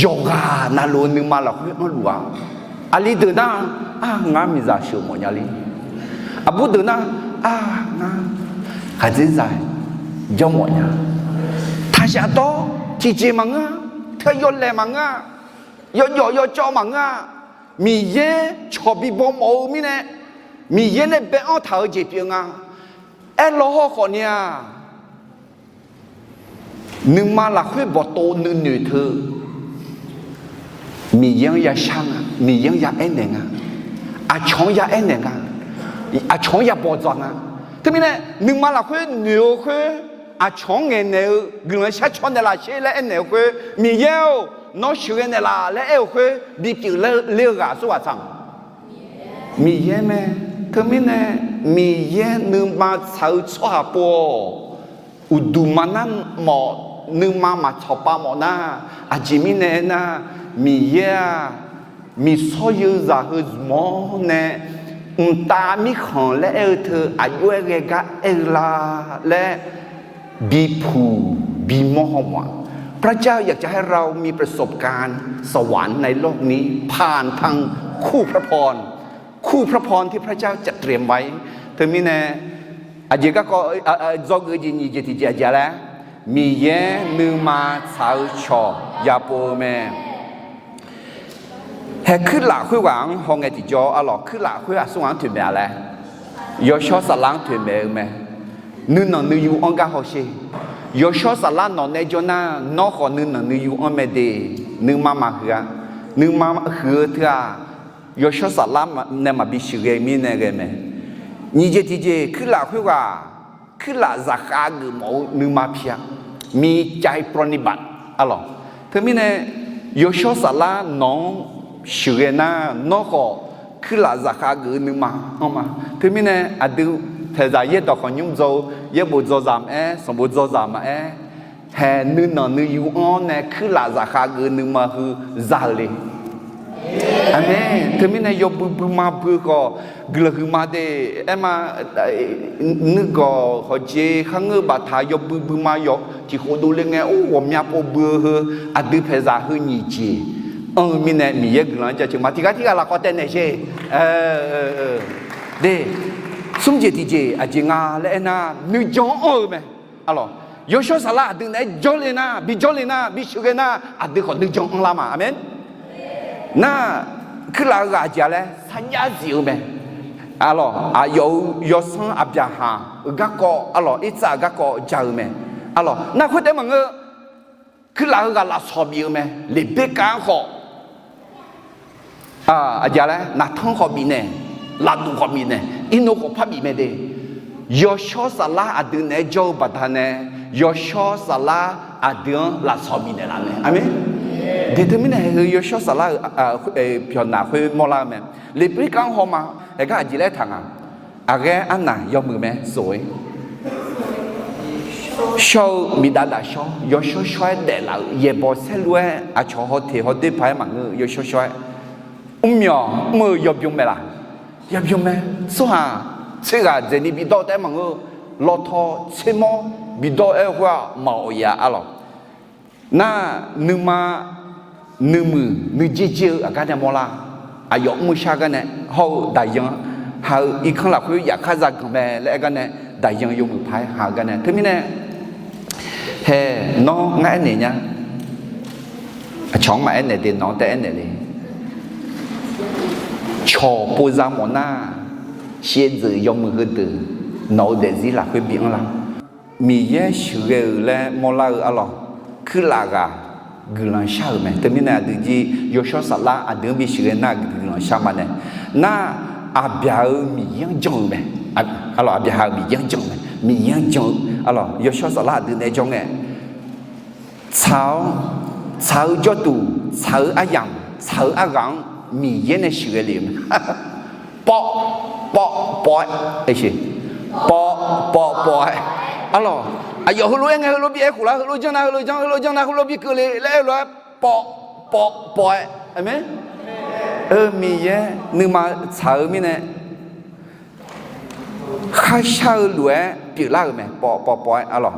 yawqghaq navluf-eu nuima lafkhoer anrluf-a. Aqli deuq nar, ar, ngar miqzaq sheuqmawf nya le. Aqbur deuq nar, ar, ngar khaqdzerzaq jawrmawf nya. Taqshaf dawr tiqjeq maqngeur-a, teu yawlaeq maqngeur-a, yawjawf yawcawv maqngeur-a. Miqyaer cawq bibaw mawf-eu mirnae, Miqyaer nae bae-anr taq-eu jeq pyeuf nga. Aerlaw hawr khawfni-aq, nuima lafkhoer bawqtov nuinoeq teu, Miqyaer-anr yashar nga, Miqyaer-anr ya aernaeq nga, aqcawq-anr ya aernaeq nga, aqcawq-anr ya bawqdzaq nga. Teumirnae nuima lafkhoer noeq-eu khoer, aqcawq-anr ngaeqnaeq-eu guiqlanq shar caw naeqlaf sher laer aernaeq-eu khoer, Miqyaer-or, nawr sheuqghae naeqlaf laer aer-eu khoer bipyeuf ler-eu ghaq aqsurghaq tsaq-a. Miqyaer mae. Teumirnae Miqyaer nuima tsaq-eu tsawrhaq pov-awq. Uqduq maqnar mawf, nuima maqtsawq pav mawf nar, aqjeq mirnae aernar, Miqyaer-aq, miqsawr yeu zaq heu zmq-awr nae, mqtav mirkhanq laer aer-eu teu aqjox-aer ghae gar aer-eu la laer bipuq bimawr haw mawf-a. พระเจ้าอยากจะให้เรามีประสบการณ์สวรรค์ในโลกนี้ ผ่านทางคู่พระพร คู่พระพรที่พระเจ้าจัดเตรียมไว้ Teumirnae, aqjeq garkawv dzawgeuf jeq nyiq jeq tiqjeq aqjeq laer, Miqyaer nuima tsaq-eu cawq yapov-eu mae. Hae, kuirlaf khoerghaq-anr hawngae tiqjawr arlawq, kuirlaf khoer aqsur ghaq-anr toeqmaeq-a laer, yawshawr saflar-anr toeqmaeq-eu mae. Nuinanq nuiyu anr gar hawsher. Yawshawr saflar nawq nae jawr nar, nawr khawf nuinanq nuiyu anr mae de. Nuima maqhuiq-a. Nuima huiq-eu teu-aq, yawshawr saflar nae maqbi sheuqghae mirnae ghae mae. Nyiq jeq tiqjeq, kuirlaf khoerghaq, kuirlaf zaqkhav geufmawf-eu nuima pi-a. มีใจปรนนิบัติ arlawq. Teumirnae, yawshawr saflar nawq-anr sheuqghae nar, nawr khawf kuirlaf zafkhav geuf-eu nuima anr ma. Teumirnae aqdui paeqzaq yaerdawq khawf nymr dzaw-eu, yaerbof dzaw zaq maqaer, sanqbof dzaw zaq maqaer, haeq nuinanq nuiyu anr-awr nae kuirlaf zafkhav geuf-eu nuima heu za-eu le. Aqmeq. Teumirnae yawbui buima bui-eu khawf guiqlanq huiqma de. Aerma, nuigawq hawqjeq kharngeur-eu baftaq yawbui buima yawf tiqkhof dovle ngae, or, ghawqmya pov bui-eu heu, aqdui paeqzaq heu nyiq jeq anr-eu mirnae Miqyaer guiqlanq-anr jaceuq ma. Tiqghaq tirghaq lafkawv taev naeq sher. De, smr jeq tiqjeq aqjeq nga laer aernar, nuijan-anr anr-eu mae. Arlawq, yawshawr saflar aqdui naeq-aer jawrle nar, bijawrle nar, bisheuqghae nar, aqdui khawf nuijan anrlar ma. Aqmeq. Nar, kuirlaf-eu ghaq aqjeq-a laer sarjax zif-eu mae. Arlawq, aqyawf-euq yawsanr Aqbyaqhaq-euq garkawv, arlawq, Irtsav-euq garkawv ja-eu mae. Arlawq, nar khoertaef maqngeur, kuirlaf-eu ghaq lafsawq bif-eu mae. Leqberkav-anr khawf, aqjeq-a laer, naqtanr khawf bifnaeq, lafduq khawf bifnaeq, irnov khawf par bif mae de. Yawshawr saflar aqdui naeq-aer jawr-eu baqdanae, yawshawr saflar aqdui-anr lafsawq bifnaeq laf mae. Aqmeq. De teumirnae haeq heu yawshawr saflar-euq pyawqnaq khoer mawrlar-eu mae. Leqberkav-anr hawma, haeq gar aqjeq laer taq nga. Aqghaer arnaq yawmuiq mae sof-ir. Shawr-eu miqdav daf shawr, yawshawr shawr-aer daeflaf-euq yaeqbawq saerlu-aer aqcawq hawteq hawdoer paq-aer maqngeur-eu yawshawr shawr-aer, mrmyawq mr-eu yawbym mae laf. Yawbym mae. Tsawrhaq tser ghaq dzaeqni bidawr taef-aer maqngeur-eu, lawtaw tsermawr bidawr-aer khoer-aq maqawq ya arlawq. Nar, nuima nuimuiq nuijer jer-eu aqgar nae mawrlar. Aqyawf mr-eu shar gar nae hawr-eu daqyan ha-eu irkanr lafkhoer yafkar zaganq mae laer aer gar nae daqyan yawmuiq paq-aer ha-eu gar nae. Teumirnae hae, nawr ngar aernaeq nya. Aqcawq-anr maqaer naeq de, nawq-anr taef aernaeq le. Cawq pov za mawf nar, shaevdzeuf yawmuiq heudeuq nawq-eu daefzir lafkhoer bi anrlar. Miqyaer sheuqghae-euq laer mawrlar-eu arlawq, kuirlaf ghaq guiqlanq shar-euq mae. Teumirnae aqdui jir yawshawr saflar aqdui-anr bi sheuqghae nar guiqlanq shar ma nae. Nar, Aqbyaq-euq Miqyaer-anr jan-eu mae. Arlawq, Aqbyaqhaq-euq Miqyaer-anr jan-eu mae. Miqyaer-anr jan-eu arlawq, yawshawr saflar aqdui naeq-aer jawr ngae, tsaq-awr, tsaq-eu jawrduq, tsaq-eu aryamq, tsaq-eu arghaq-anr Miqyaer nae sheuqghae lef-eu mae. Pawv, pawv, pawv-aer, pawv, pawv, pawv-aer. Arlawq, aqyawf heulof-aer ngae heulof bi aer khof lar, heulof janr nar heulof janr, heulof janr nar heulof bi keuv le laer aer lof-aer, pawv, pawv, pawv-aer. Aqmeq. Miqyaer nuima tsaq-eu mirnae kharshar-eu lof-aer pyeuflar-euq mae. Pawv, pawv, pawv-aer arlawq.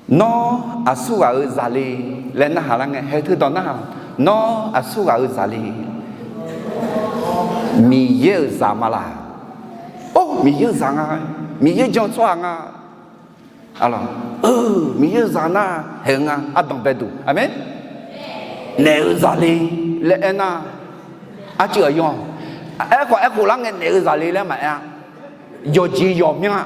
Nawr aqsur ghaq-euq zaqle laer narhaq lar ngae, haeq teu dawq narhaq. Nawr aqsur ghaq-euq zaqle. Miqyaer-euq zaq ma laq. Or, Miqyaer-euq zaq nga. Miqyaer jan-eu tsawrhaq nga. Arlawq, Miqyaer-euq zaq nar haeq-eu nga, ardanq baeduq. Aqmeq. Naef-euq zaqle laer aernar, arcuiv aqyawf, aerkhawf aerkhof lar ngae naef-euq zaqle laer maqaer-a. Yawqjeq yawqmyanr-a.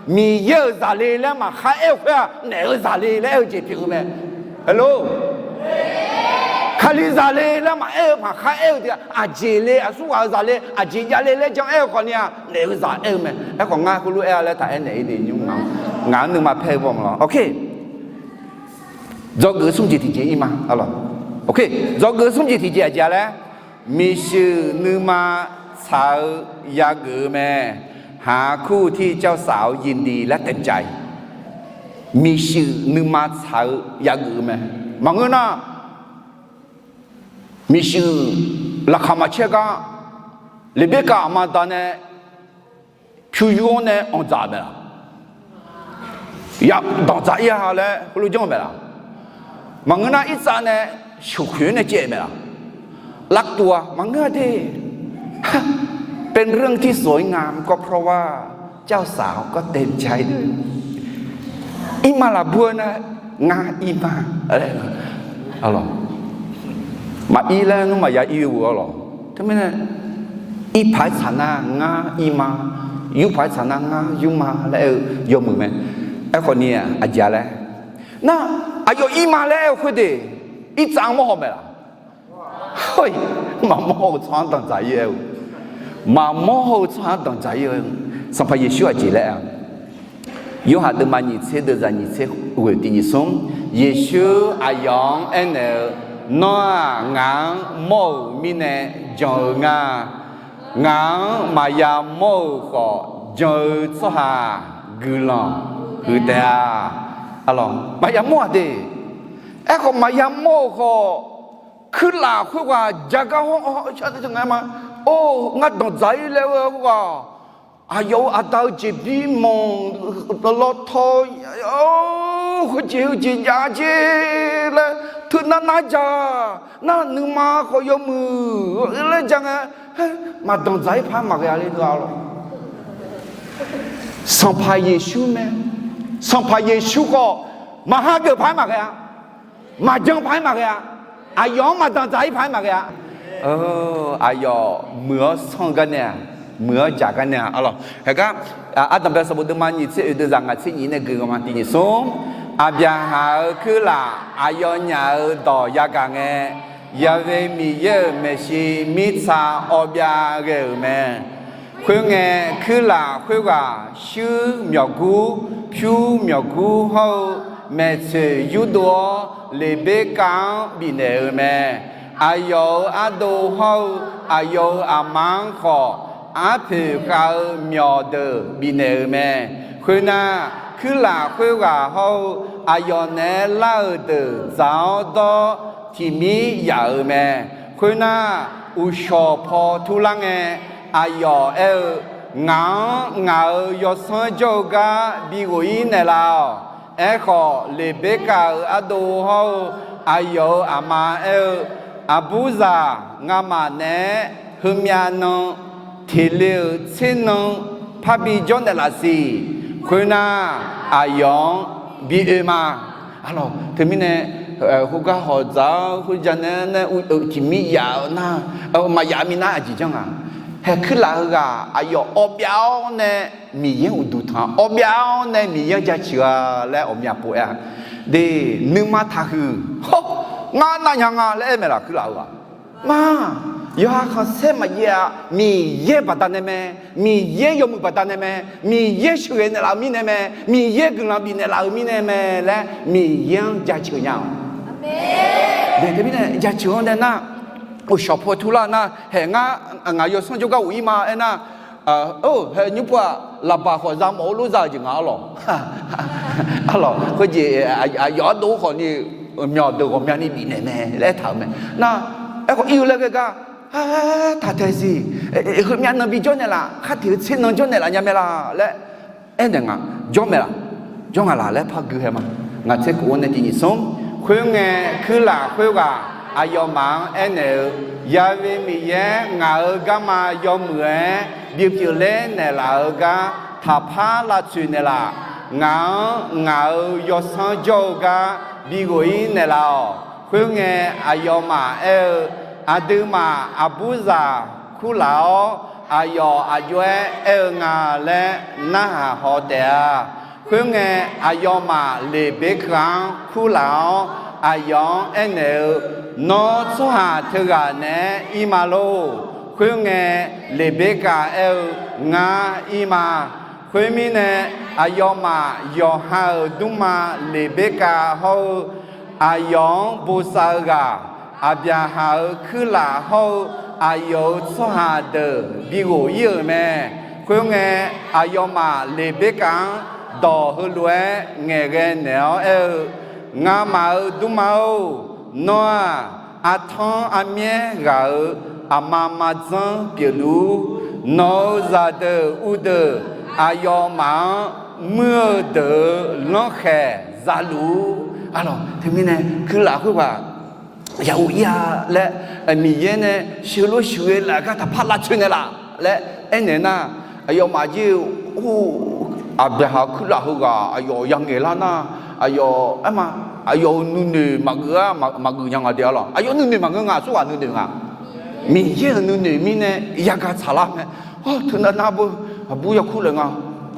Miqyaer-euq zaqle laer maqkhar aer-eu khoer-aq, naef-euq zaqle laer aer-eu jeq pyeuf-eu mae. Hello. Kali zaqle laer maqaer-eu maqkhar aer-eu deuq-aq, aqjeq le, aqsur ghaq-euq zaqle, aqjeq javle laer jan aer-eu khawfni-aq, naef-euq zaq aer-eu mae. Aerkhawf ngar heulof-aer-a laer taq aernaeq-ir de nymr ngaq-anr nuima paer-eu baw maqlawr. Ok. Dzawgeuf smr jeq tiqjeq ir ma. Ok. Dzawgeuf smr jeq tiqjeq aqjeq-a laer, miqshuif nuima tsaq-eu yageuf-eu mae. หาคู่ที่เจ้าสาวยินดีและเต็มใจ. Miqshuif nuima tsaq-eu yageuf-eu mae. Maqngeur nar, miqshuif laqkhaq maqcaer gar, Leqberkav aqma da nae pyur yur-anr nae anqdzaq mae laq? Ya danqdzaq ir-a laer heulof janr-eu mae laq? Maqngeur nar, Irtsav nae sheuqkhoeq-anr nae caev mae laq? Lavtuv-a maqngeur-a de. เป็นเรื่องที่สวยงามก็เพราะว่าเจ้าสาวก็เต็มใจ Irma laf bur-eu nar, ngar irma, maqir laer nmr maqya ir-eu arlawq. Teumirnae, irpaq-aer tsaq nar ngar irma, yurpaq-aer tsaq nar ngar yurma laer aer-eu yawmuiq mae. Aerkhawfni aqjeq-a laer nar, aqyawf irma laer aer-eu khoer de, Irtsav-anr mawrhaw mae laq? Maqmawr-eu tsawrhaq-anr danqdzaq ir-eu, maqmawr-eu tsawrhaq-anr danqdzaq ir-eu. Sanqpaq Yeqsur aqjeq laer-a, Yorhaq deuvma nyiq tser deuvzaq nyiq tser ghoeq tiq nyiq smr, Yeqsur aqyawf-anr aernaeq-eu, Nawr-aq ngaq-anr mawr-euq mirnae jan-eu nga. Ngaq-anr maqya mawr-euq khawf, jan-eu tsawrhaq guiqlanq huiq taef-a. Maqya mawr-aq de. Aerkhawf, maqya mawr-euq khawf, kuirlaf khoerghaq jagar hawr-awr, or, ngar danqdzaq-ir laer-eu khoerghaq, aqyawf-euq aqda-eu jeqbir manq lawtaw, khoerjeq heujeq jav jer laer, teunav nav dzaq nar, nuima khawf yawmuiq laer ja ngae, maqdanqdzaq-ir paq-aer maqghae-a le, deuq-a lawq. Sanqpaq Yeqsur mae. Sanqpaq Yeqsur khawf, maqha geuf paq-aer maqghae-a. Maqjan paq-aer maqghae-a. Aqyawf-anr maqdanqdzaq-ir paq-aer maqghae-a. Aqyawf muiq-awr sanr-eu gar nae-aq, muiq-awr dzaq gar nae-aq, arlawq. Haeqgar, Ardanqbae sanqbof deuvma nyiq tser oeq deuq zaq ngaq tser nyiq nae gui-eu ma. Tiq nyiq smr, Aqbyaqhaq-euq kuirlaf aqyawfnyaf-euq dawq yagaq ngae, Yaqve Miqyaer-euq maeqshi mirtsa awbyav ghae-euq mae. Khoerngae, kuirlaf khoerghaq shuir myawqgur, pyur myawqgur hawr-eu maeqtsoeq yurdov-awr, Leqberkav-anr bifnaeq-euq mae. Aqyawf-euq ardov hawr-eu aqyawf-euq aqma-anr khawf, arpoeq khav-eu myawqdeuq bifnaeq-euq mae. Khoernar, kuirlaf khoerghaq hawr-eu aqyawf naeq-aer lar-euq deuq dzaq-awr dawr tiqmir yaf-euq mae. Khoernar, uqshawq paw turlar ngae, aqyawf aer-eu, Ngaq-anr ngaq-euq yawsanr jawr-eu gar bighof-ir naeqlaf-awq. Aerkhawf, Leqberkav-euq ardov hawr-eu aqyawf-euq aqma aer-eu, Aqburzaq, ngamaf naeq-aer heumyav nan teqle-euq tser nan parbi jawr naeqlaf siq. Khoernar, aqyawf-anr bi oe ma. Arlawq, teumirnae, khoergar hawq dzaq-awr khoerja nae nae tiqmir yaf-eu nar, maqyaf minav aqjeq janr nga. Haeq kuirlaf heughaq aqyawf awbyav-awr nae Miqyaer-anr uqduq tanq, awbyav-awr nae Miqyaer-anr jaceuq-a laer ghawqmya pov-aer-a. De, nuima taqhuiq, hawr, ngar navnya nga laer aer maeqlaf kuirlaf heughaq. Ma, yawqha khanqsaer maqjav-a. Miqyaer baqdanae mae, Miqyaer yawmuiq baqdanae mae, Miqyaer sheuqghae naeqlaf-eu mirnae mae, Miqyaer guiqlanq bifnaeq laf-eu mirnae mae laer Miqyaer-anr jaceuq nya-awq. Teumirnae jaceuq-anr nae nar, uqshawq paw turlar nar, haeq ngar, ngaq yawsanr jawrgar ghof-ir ma aernar, or, haeq nymr pov-aq, laqbaq khawf za mawf-eu lof za-eu jeq nga arlawq. Arlawq, khoerjeq aqyawf ardov khawfni, myawqdeuq ghawqmyani bifnaeq mae laer aertaq-euq mae. Nar, aerkhawf ir-eu laer ghae gar, taq tae siq, heumyav nan bi jawr naeqlaf, khar tiq-eu tser nan jawr naeqlaf nya mae laf laer aernaeq nga. Jawr mae laf, jawr nga laf laer par gui hae ma. Ngaq tser khof-anr nae tiq nyiq smr, khoerngae, kuirlaf khoerghaq aqyawfmaf-anr aernaeq-eu, Yaqve Miqyaer ngaq-euq garma yawmuiq-aer bipyeuf ler naeqlaf-eu gar taqpar lavtsoeq naeqlaf. Ngaq-anr ngaq-euq yawsanr jawr-eu gar bighof-ir naeqlaf-awq. Khoerngae, aqyawfmaf aer-eu, Aqduimaf aqburzaq kurlaf-awr, aqyawf aqjox-aer aer-eu nga laer narhaq haw taef-a. Khoerngae, aqyawfmaf Leqberkav-anr kurlaf-awr, aqyawf-anr aernaeq-eu, Nawr tsawrhaq teughaq naeq-aer ir ma lor. Khoerngae, Leqberkav aer-eu, Ngar ir ma. Khoermirnae, aqyawfmaf yawqha-euq dmrma Leqberkav hawr-eu, aqyawf-anr bosav-eu ghaq, Aqbyaqhaq-euq kuirlaf hawr-eu aqyawf-euq tsawrhaq deuq bighof-ir-euq mae. Khoerngae, aqyawfmaf Leqberkav-anr dawq heulof-aer ngaeqghae naeq-awr aer-eu, Ngamaf-euq dmrma-or, nawr-aq, artanr armyaer ghaq-euq aqma maqdzanr pyeufluf-ur. Nawq-euq zaqdeuq uvdeuq aqyawfmaf-anr muir-eu deuq-euq lanrkhaeq zaluf-ur. Arlawq, teumirnae kuirlaf khoerghaq yauv ir-a laer, Miqyaer nae sheuqlof sheuqghae laf gar taqpar lavtsoeq naeqlaf laer aernaeq nar, aqyawfmaf jir-eu, or, Aqbyaqhaq kuirlaf heughaq aqyawf yangaeq lar nar, aqyawf aer ma, aqyawf-euq nuinoeq maqgeuf-a, maqgeuf nya nga de arlawq. Aqyawf nuinoeq maqngeur nga, aqsurghaq nuinoeq nga. Miqyaer-euq nuinoeq mirnae yagaq tsaqlar mae. Or, teunav nar beu, aqbur yakur laeq nga.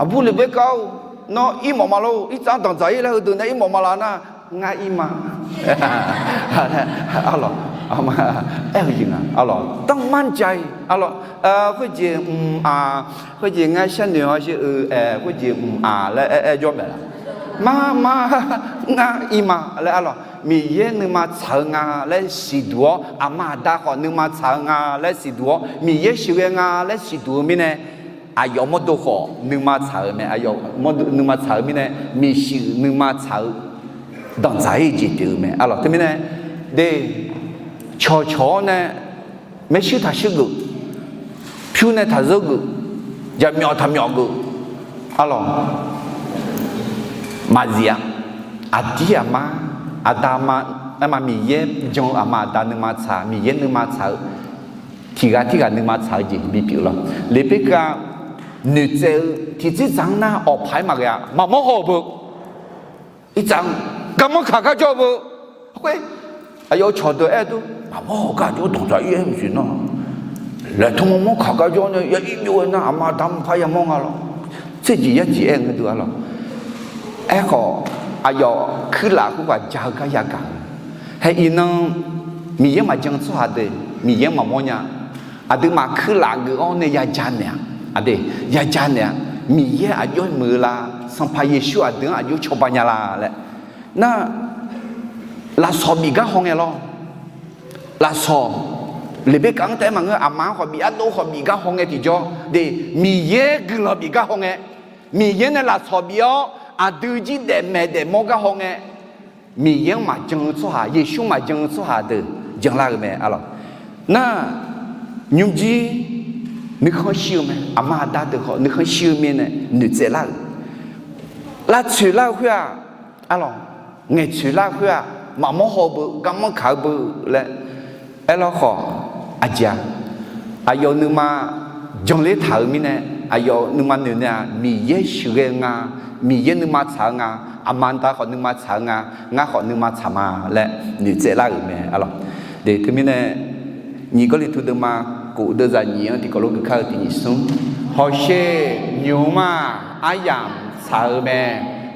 Aqbur Leqberkav-or, nawr ir mawf ma lor, irtsav danqdzaq-ir laer heudeuq nae ir mawf ma laf nar, ngar ir ma. Arlawq, aer-eu jeq nga arlawq, ต้องมั่นใจ arlawq. Khoerjeq mq-aq, khoerjeq ngar sharnoeq hawsher-eu, khoerjeq mq-aq laer aer aer jawr mae laf. Mar mar ngar ir ma laer arlawq, Miqyaer nuima tsaq-eu nga laer siqduq-awr, aqma aqda khawf nuima tsaq-eu nga laer siqduq-awr, Miqyaer sheuqghae nga laer siqduq-eu mirnae, aqyawf mawrdo khawf nuima tsaq-eu mae. Aqyawf mawrdo nuima tsaq-eu mirnae, miqshuif nuima tsaq-eu danqdzaq-ir jeq pyeuf-eu mae arlawq. Teumirnae, de, cawqcawq-awr nae maershuir taqshuir geuf, pyur nae taqzeur geuf, jaqmyawf taqmyawf geuf arlawq, maqzif-a. Aqdir aqma, aqda ma, aerma Miqyaer jan-eu aqma aqda nuima tsaq, Miqyaer nuima tsaq-eu, tiqghaq tirghaq nuima tsaq-eu jeq bipyeuf lawr. Leqbekav noeqtsaev-eu tiqtsir dzaq-anr nar, awqpaq-aer maqghae-a. Maqmawr haw-eu beu, irtsaq-anr garmanr kaq gar jawr-eu beu, khoer, aqyawf-euq cawqdeuq aer-eu dur, maqmawr haw gar jawr danqdzaq-ir-aer maqsiq nar, laeqtmq mawr kaq gar jawr nae ya ir byov-aer nar, aqma aqda maqpar yamawr nga lawr. Tserjeq yarjeq aer-eu ngeur deuq arlawq. Aerkhawf, aqyawf kuirlaf khoerghaq ja-eu gar yagaq-eu. Hae iqnan, Miqyaer maqjan-eu tsawrhaq deuq Miqyaer-anr maqmawr nya. Aqduimaf kuirlaf geuf-awr nae yaja naeq-a. Aqdui, yaja naeq-a. Miqyaer aqjox muiq-eu la? Sanqpaq Yeqsur aqdui-anr aqjox cawba nya la laer. Nar, lafsawq bif gar haw ngae lawr. Lafsawq, Leqbekav-anr taef-aer maqngeur, aqma-anr khawf bif, ardov khawf bif gar haw ngae tiqjawr de, Miqyaer guiqlanq bif gar haw ngae, Miqyaer nae lafsawq bif-awr aqdui jir daef maeq daef mawr gar haw ngae, Miqyaer-anr maqjan-eu tsawrhaq, Yeqsur maqjan-eu tsawrhaq deuq janlar-euq mae arlawq. Nar, nymrjir nuikhanr shir-eu mae, aqma aqda deuq khawf nuikhanr shir-eu mirnae noeqtsaev lar-euq, lavtsoeq lar-eu khoer-aq, arlawq, ngaeqtsoeq lar-eu khoer-aq, maqmawr haw-eu beu, garmanr kaq-eu beu laer aerlar khawf, aqjeq-aq, aqyawf nuima janler taq-euq mirnae, aqyawf nuima noeq nae-aq, Miqyaer sheuqghae-eu nga, Miqyaer nuima tsaq-eu nga, aqma aqda khawf nuima tsaq-eu nga, ngar khawf nuima tsaq ma laer noeqtsaev lar-euq mae arlawq. De, teumirnae, nyiq Gawrliqtu deuvma kof deuvzaq nyiq-anr tiqkawv lof gui kar-eu tiq nyiq smr, hawsher nymq-mr-aq, aryamq tsaq-eu mae.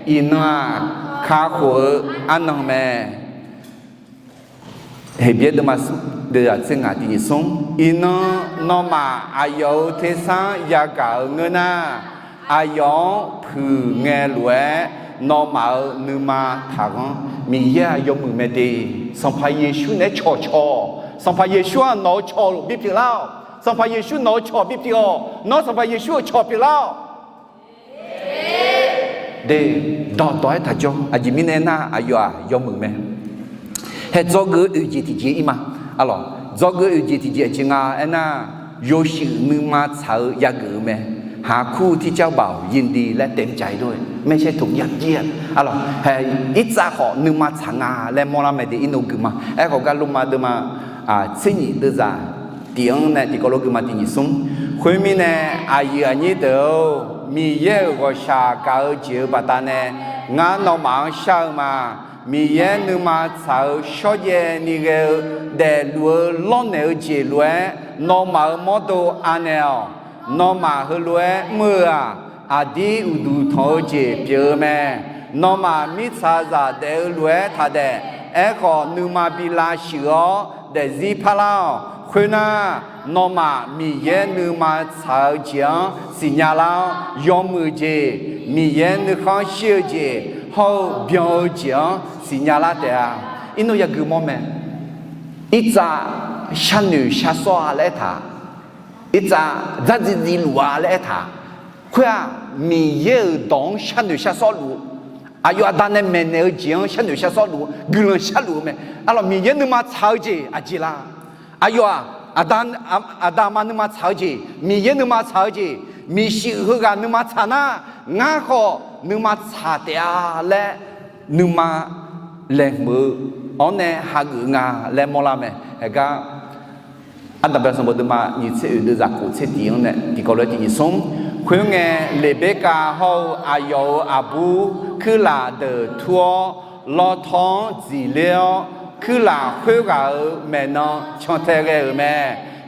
Iqnan-aq, kakhof-eu arnan mae. Heqbyaer deuvma smr deuvzaq tser ngaq tiq nyiq smr, iqnan nawmaf aqyawf-euq tersar yagaq-eu ngeur nar, aqyawf-anr puiq ngae lof-aer nawmaf-euq nuima taqghanr. Miqyaer-aq yawmuiq mae de. Sanqpaq Yeqsur naeq-aer cawqcawq, Sanqpaq Yeqsur-aq nawq-eu cawq bipyeuf lar-awq. Sanqpaq Yeqsur nawq-eu cawq bipyeuf-awq. Nawr Sanqpaq Yeqsur-euq cawq pyeuflar-awq. De, dawqdawq-aer taqjawr. Aqjeq mirnae aernar, aqyawf-aq yawmuiq mae. Hae dzawgeuf-eu oeq jeq tiqjeq ir ma. Arlawq, dzawgeuf-eu oeq jeq tiqjeq aqjeq nga aernar, yawshuif nuima tsaq-eu yageuf-eu mae. หากคู่ที่เจ้าบ่าวยินดีและเต็มใจด้วย ไม่ใช่ถูกยัดเยียด arlawq, hae, irtsav khawf nuima tsaq nga laer mawrlar mae de. Irnov gui ma. Aerkhawf gar Lormav deuvma tser nyiq deuvzaq tiq-anr nae tiqkawv lof gui ma tiq nyiq smr. Khoermirnae, aqyuif aqnyir deuq-or, Miqyaer-euq ghawqshaq gaq-eu jeq-euq baqdanae ngar nawmaf-anr shar-eu ma. Miqyaer nuima tsaq-eu shawrjaev ni ghae-eu daefluf-eu lawrnaeq-eu jeq lof-aer nawmaf-euq mawrdo anaeq-awq. Nawmaf heulof-aer mr-eu-aq, aqdir uqduq tanq-eu jeq pyeuf-eu mae. Nawmaf mirtsaqzaq daef-eu lof-aer taq daef. Aerkhawf, nuima bi lavshuif-awr daefzir parlar-awq. Khoernar, nawmaf Miqyaer nuima tsaq-eu jeq-anr siqnya lar-awr, yawmuiq jeq, Miqyaer nuikhanr shir-eu jeq hawr-eu byan-eu jeq-anr siqnya lar taef-a. Irnov yagui mawr mae. Irtsav sharnoeq sharsawr-a laer aertaq, irtsav dzardziv dziv luf-a laer aertaq, khoer-aq, Miqyaer-euq dawq-anr sharnoeq sharsawr luf-eu, aqyawf aqda nae maeqnaeq-eu jeq-anr sharnoeq sharsawr luf-eu guiqlanq sharluf-eu mae. Arlawq, Miqyaer nuima tsaq-eu jeq aqjeq la? Aqyawf-aq, aqda, aqda aqma nuima tsaq-eu jeq, Miqyaer nuima tsaq-eu jeq, miqshuif heughaq nuima tsaq nar, ngar khawf nuima tsaq taef-a laer nuima laeqhmq-eu awr nae hageuf nga laer mawrlar mae. Haegar Ardanqbae sanqbof deuvma nyiq tser oeq deuvzaq kof tser tiq-anr nae tiqkawv lof-aer tiq nyiq smr. Khoerngae, Leqberkav hawr-eu aqyawf-euq aqbur kuirlaf deuq tur-awr, lawrtawr-anr dziqler-awr, kuirlaf khoerghaq-euq maeqnan cantae ghae-euq mae.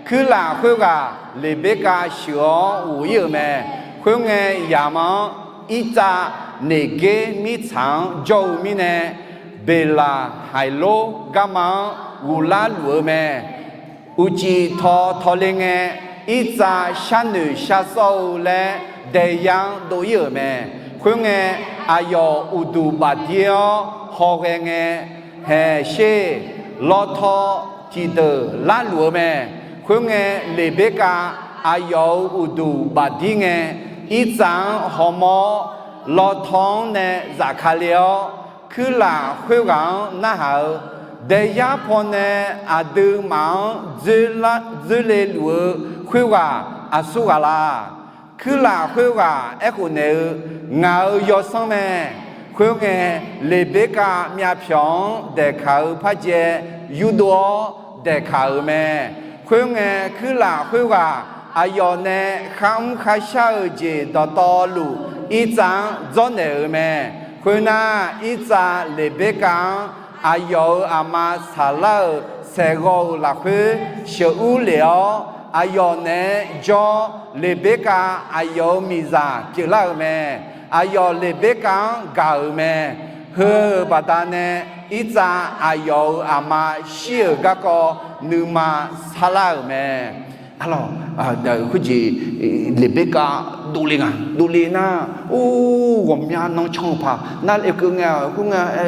Kuirlaf khoerghaq Leqberkav sheuq-awr ghof-ir-euq mae. Khoerngae, yamq-anr Irtsav Neqger mirtsaq-anr jawr-eu mirnae, Beqlaqhaiqlor garma-anr ghoflar luf-eu mae. Uqcif taw tawle ngae, Irtsav sharnoeq sharsawr-eu laer daeyar-anr dov-ir-euq mae. Khoerngae, aqyawf uqduq bafdir-awr hawghae ngae, haeq sher, lawtaw tiqdeuq larluf-eu mae. Khoerngae, Leqberkav aqyawf-euq uqduq bafdir ngae, Irtsav-anr hawmawr-awr, lawtaw-anr nae zafkale-awr, kuirlaf khoerghaq-anr narhaq-eu, daeyar pawnae aqduimaf-anr dzoerle luf-eu khoerghaq aqsurghaq la? Kuirlaf khoerghaq aerkhof naeq-eu, ngaq-euq yawsanr mae. Khoerngae, Leqberkav myavpyawq-anr daeqkaq-eu parjae yurdov-awr daeqkaq-euq mae. Khoerngae, kuirlaf khoerghaq aqyawf nae kharmr kharshar-euq jeq dawqtawvluf, Irtsav-anr dzawrnaeq-euq mae. Khoernar, Irtsav Leqberkav-anr aqyawf-euq aqma Saqlar-euq saeqghawv-euq lafkhoer sheuqur lef-awr, aqyawf naeq-aer jawr, Leqberkav aqyawf-euq miqzaq pyeuflar-euq mae. Aqyawf Leqberkav-anr gaq-euq mae. Heu-euq baqdanae, Irtsav aqyawf-euq aqma shir-euq garkawv nuima sarlar-euq mae. Arlawq, khoerjeq Leqberkav dovle nga, dovle nar, or, ghawqmya nan can-eu paq nar, keuv ngae, khoerngae,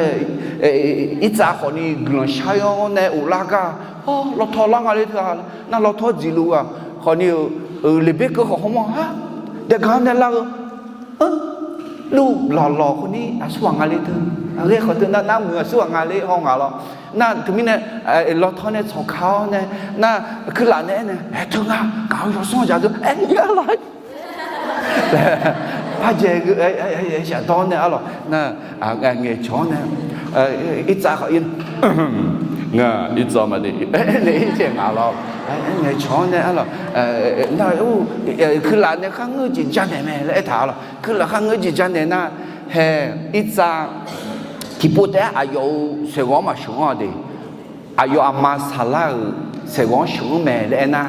Irtsav khawfni guiqlanq shar-awr nae of lar gar, lawtaw lar nga le teu-aq, nar lawtaw dziqluf-aq, khawfni-euq, Leqberkav khawf hawmawr-a, daeqgaq-anr nae lar-eu, luf lawqlawq khawfni aqsurghaq nga le teu, aqghae khawf teu nar, nar muiq aqsurghaq nga le haw ngaq lawr. Nar teumirnae, lawtaw nae tsawqka-awr nae, nar kuirlaf nae aernae, aer teu nga, ngaq-euq yawsanr dzaq deu aer nya laf. Parjae-eu shafdawr nae arlawq, nar ngaeqcawq-anr nae, Irtsav khawf, ngar Irtsav maqde, nae ircaev ngaq lawr, ngaeqcawq-anr nae arlawq, nar, kuirlaf nae kharngeur jeq janaeq mae laer aertaq arlawq, kuirlaf kharngeur jeq janaeq nar, hae, Irtsav tiqpov taef-aer aqyawf-euq saeqghawv-anr maqsheuq-anr-a de. Aqyawf aqma Saqlar-euq saeqghawv-anr sheuq-anr mae laer aernar,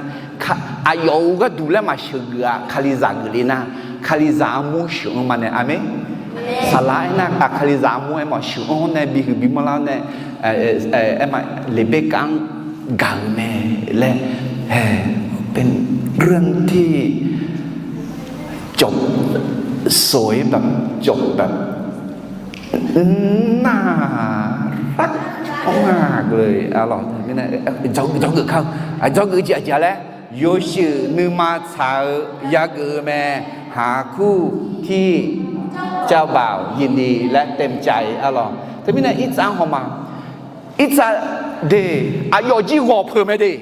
aqyawf-euq gharduq laer maqsheuq geuf-a, Kalizaq geuf le nar, Kalizaq armur sheuq-anr ma nae, aqmeq. Saqlar aernar, Kalizaq armur aer maqsheuq-anr nae bihuiq bimanrlar nae, aer ma, Leqberkav-anr gaq-euq mae laer, เป็นเรื่องที่จบสวยแบบ จบแบบ น่ารักมากเลย arlawq, dzawgeuf kar-eu, dzawgeuf jeq aqjeq-a laer, yawshuif nuima tsaq-eu yageuf-eu mae, หาคู่ที่เจ้าบ่าวยินดีและเต็มใจ arlawq. Teumirnae Irtsav-anr hawma, Irtsav de, aqyawf jir ghawq peuq mae de.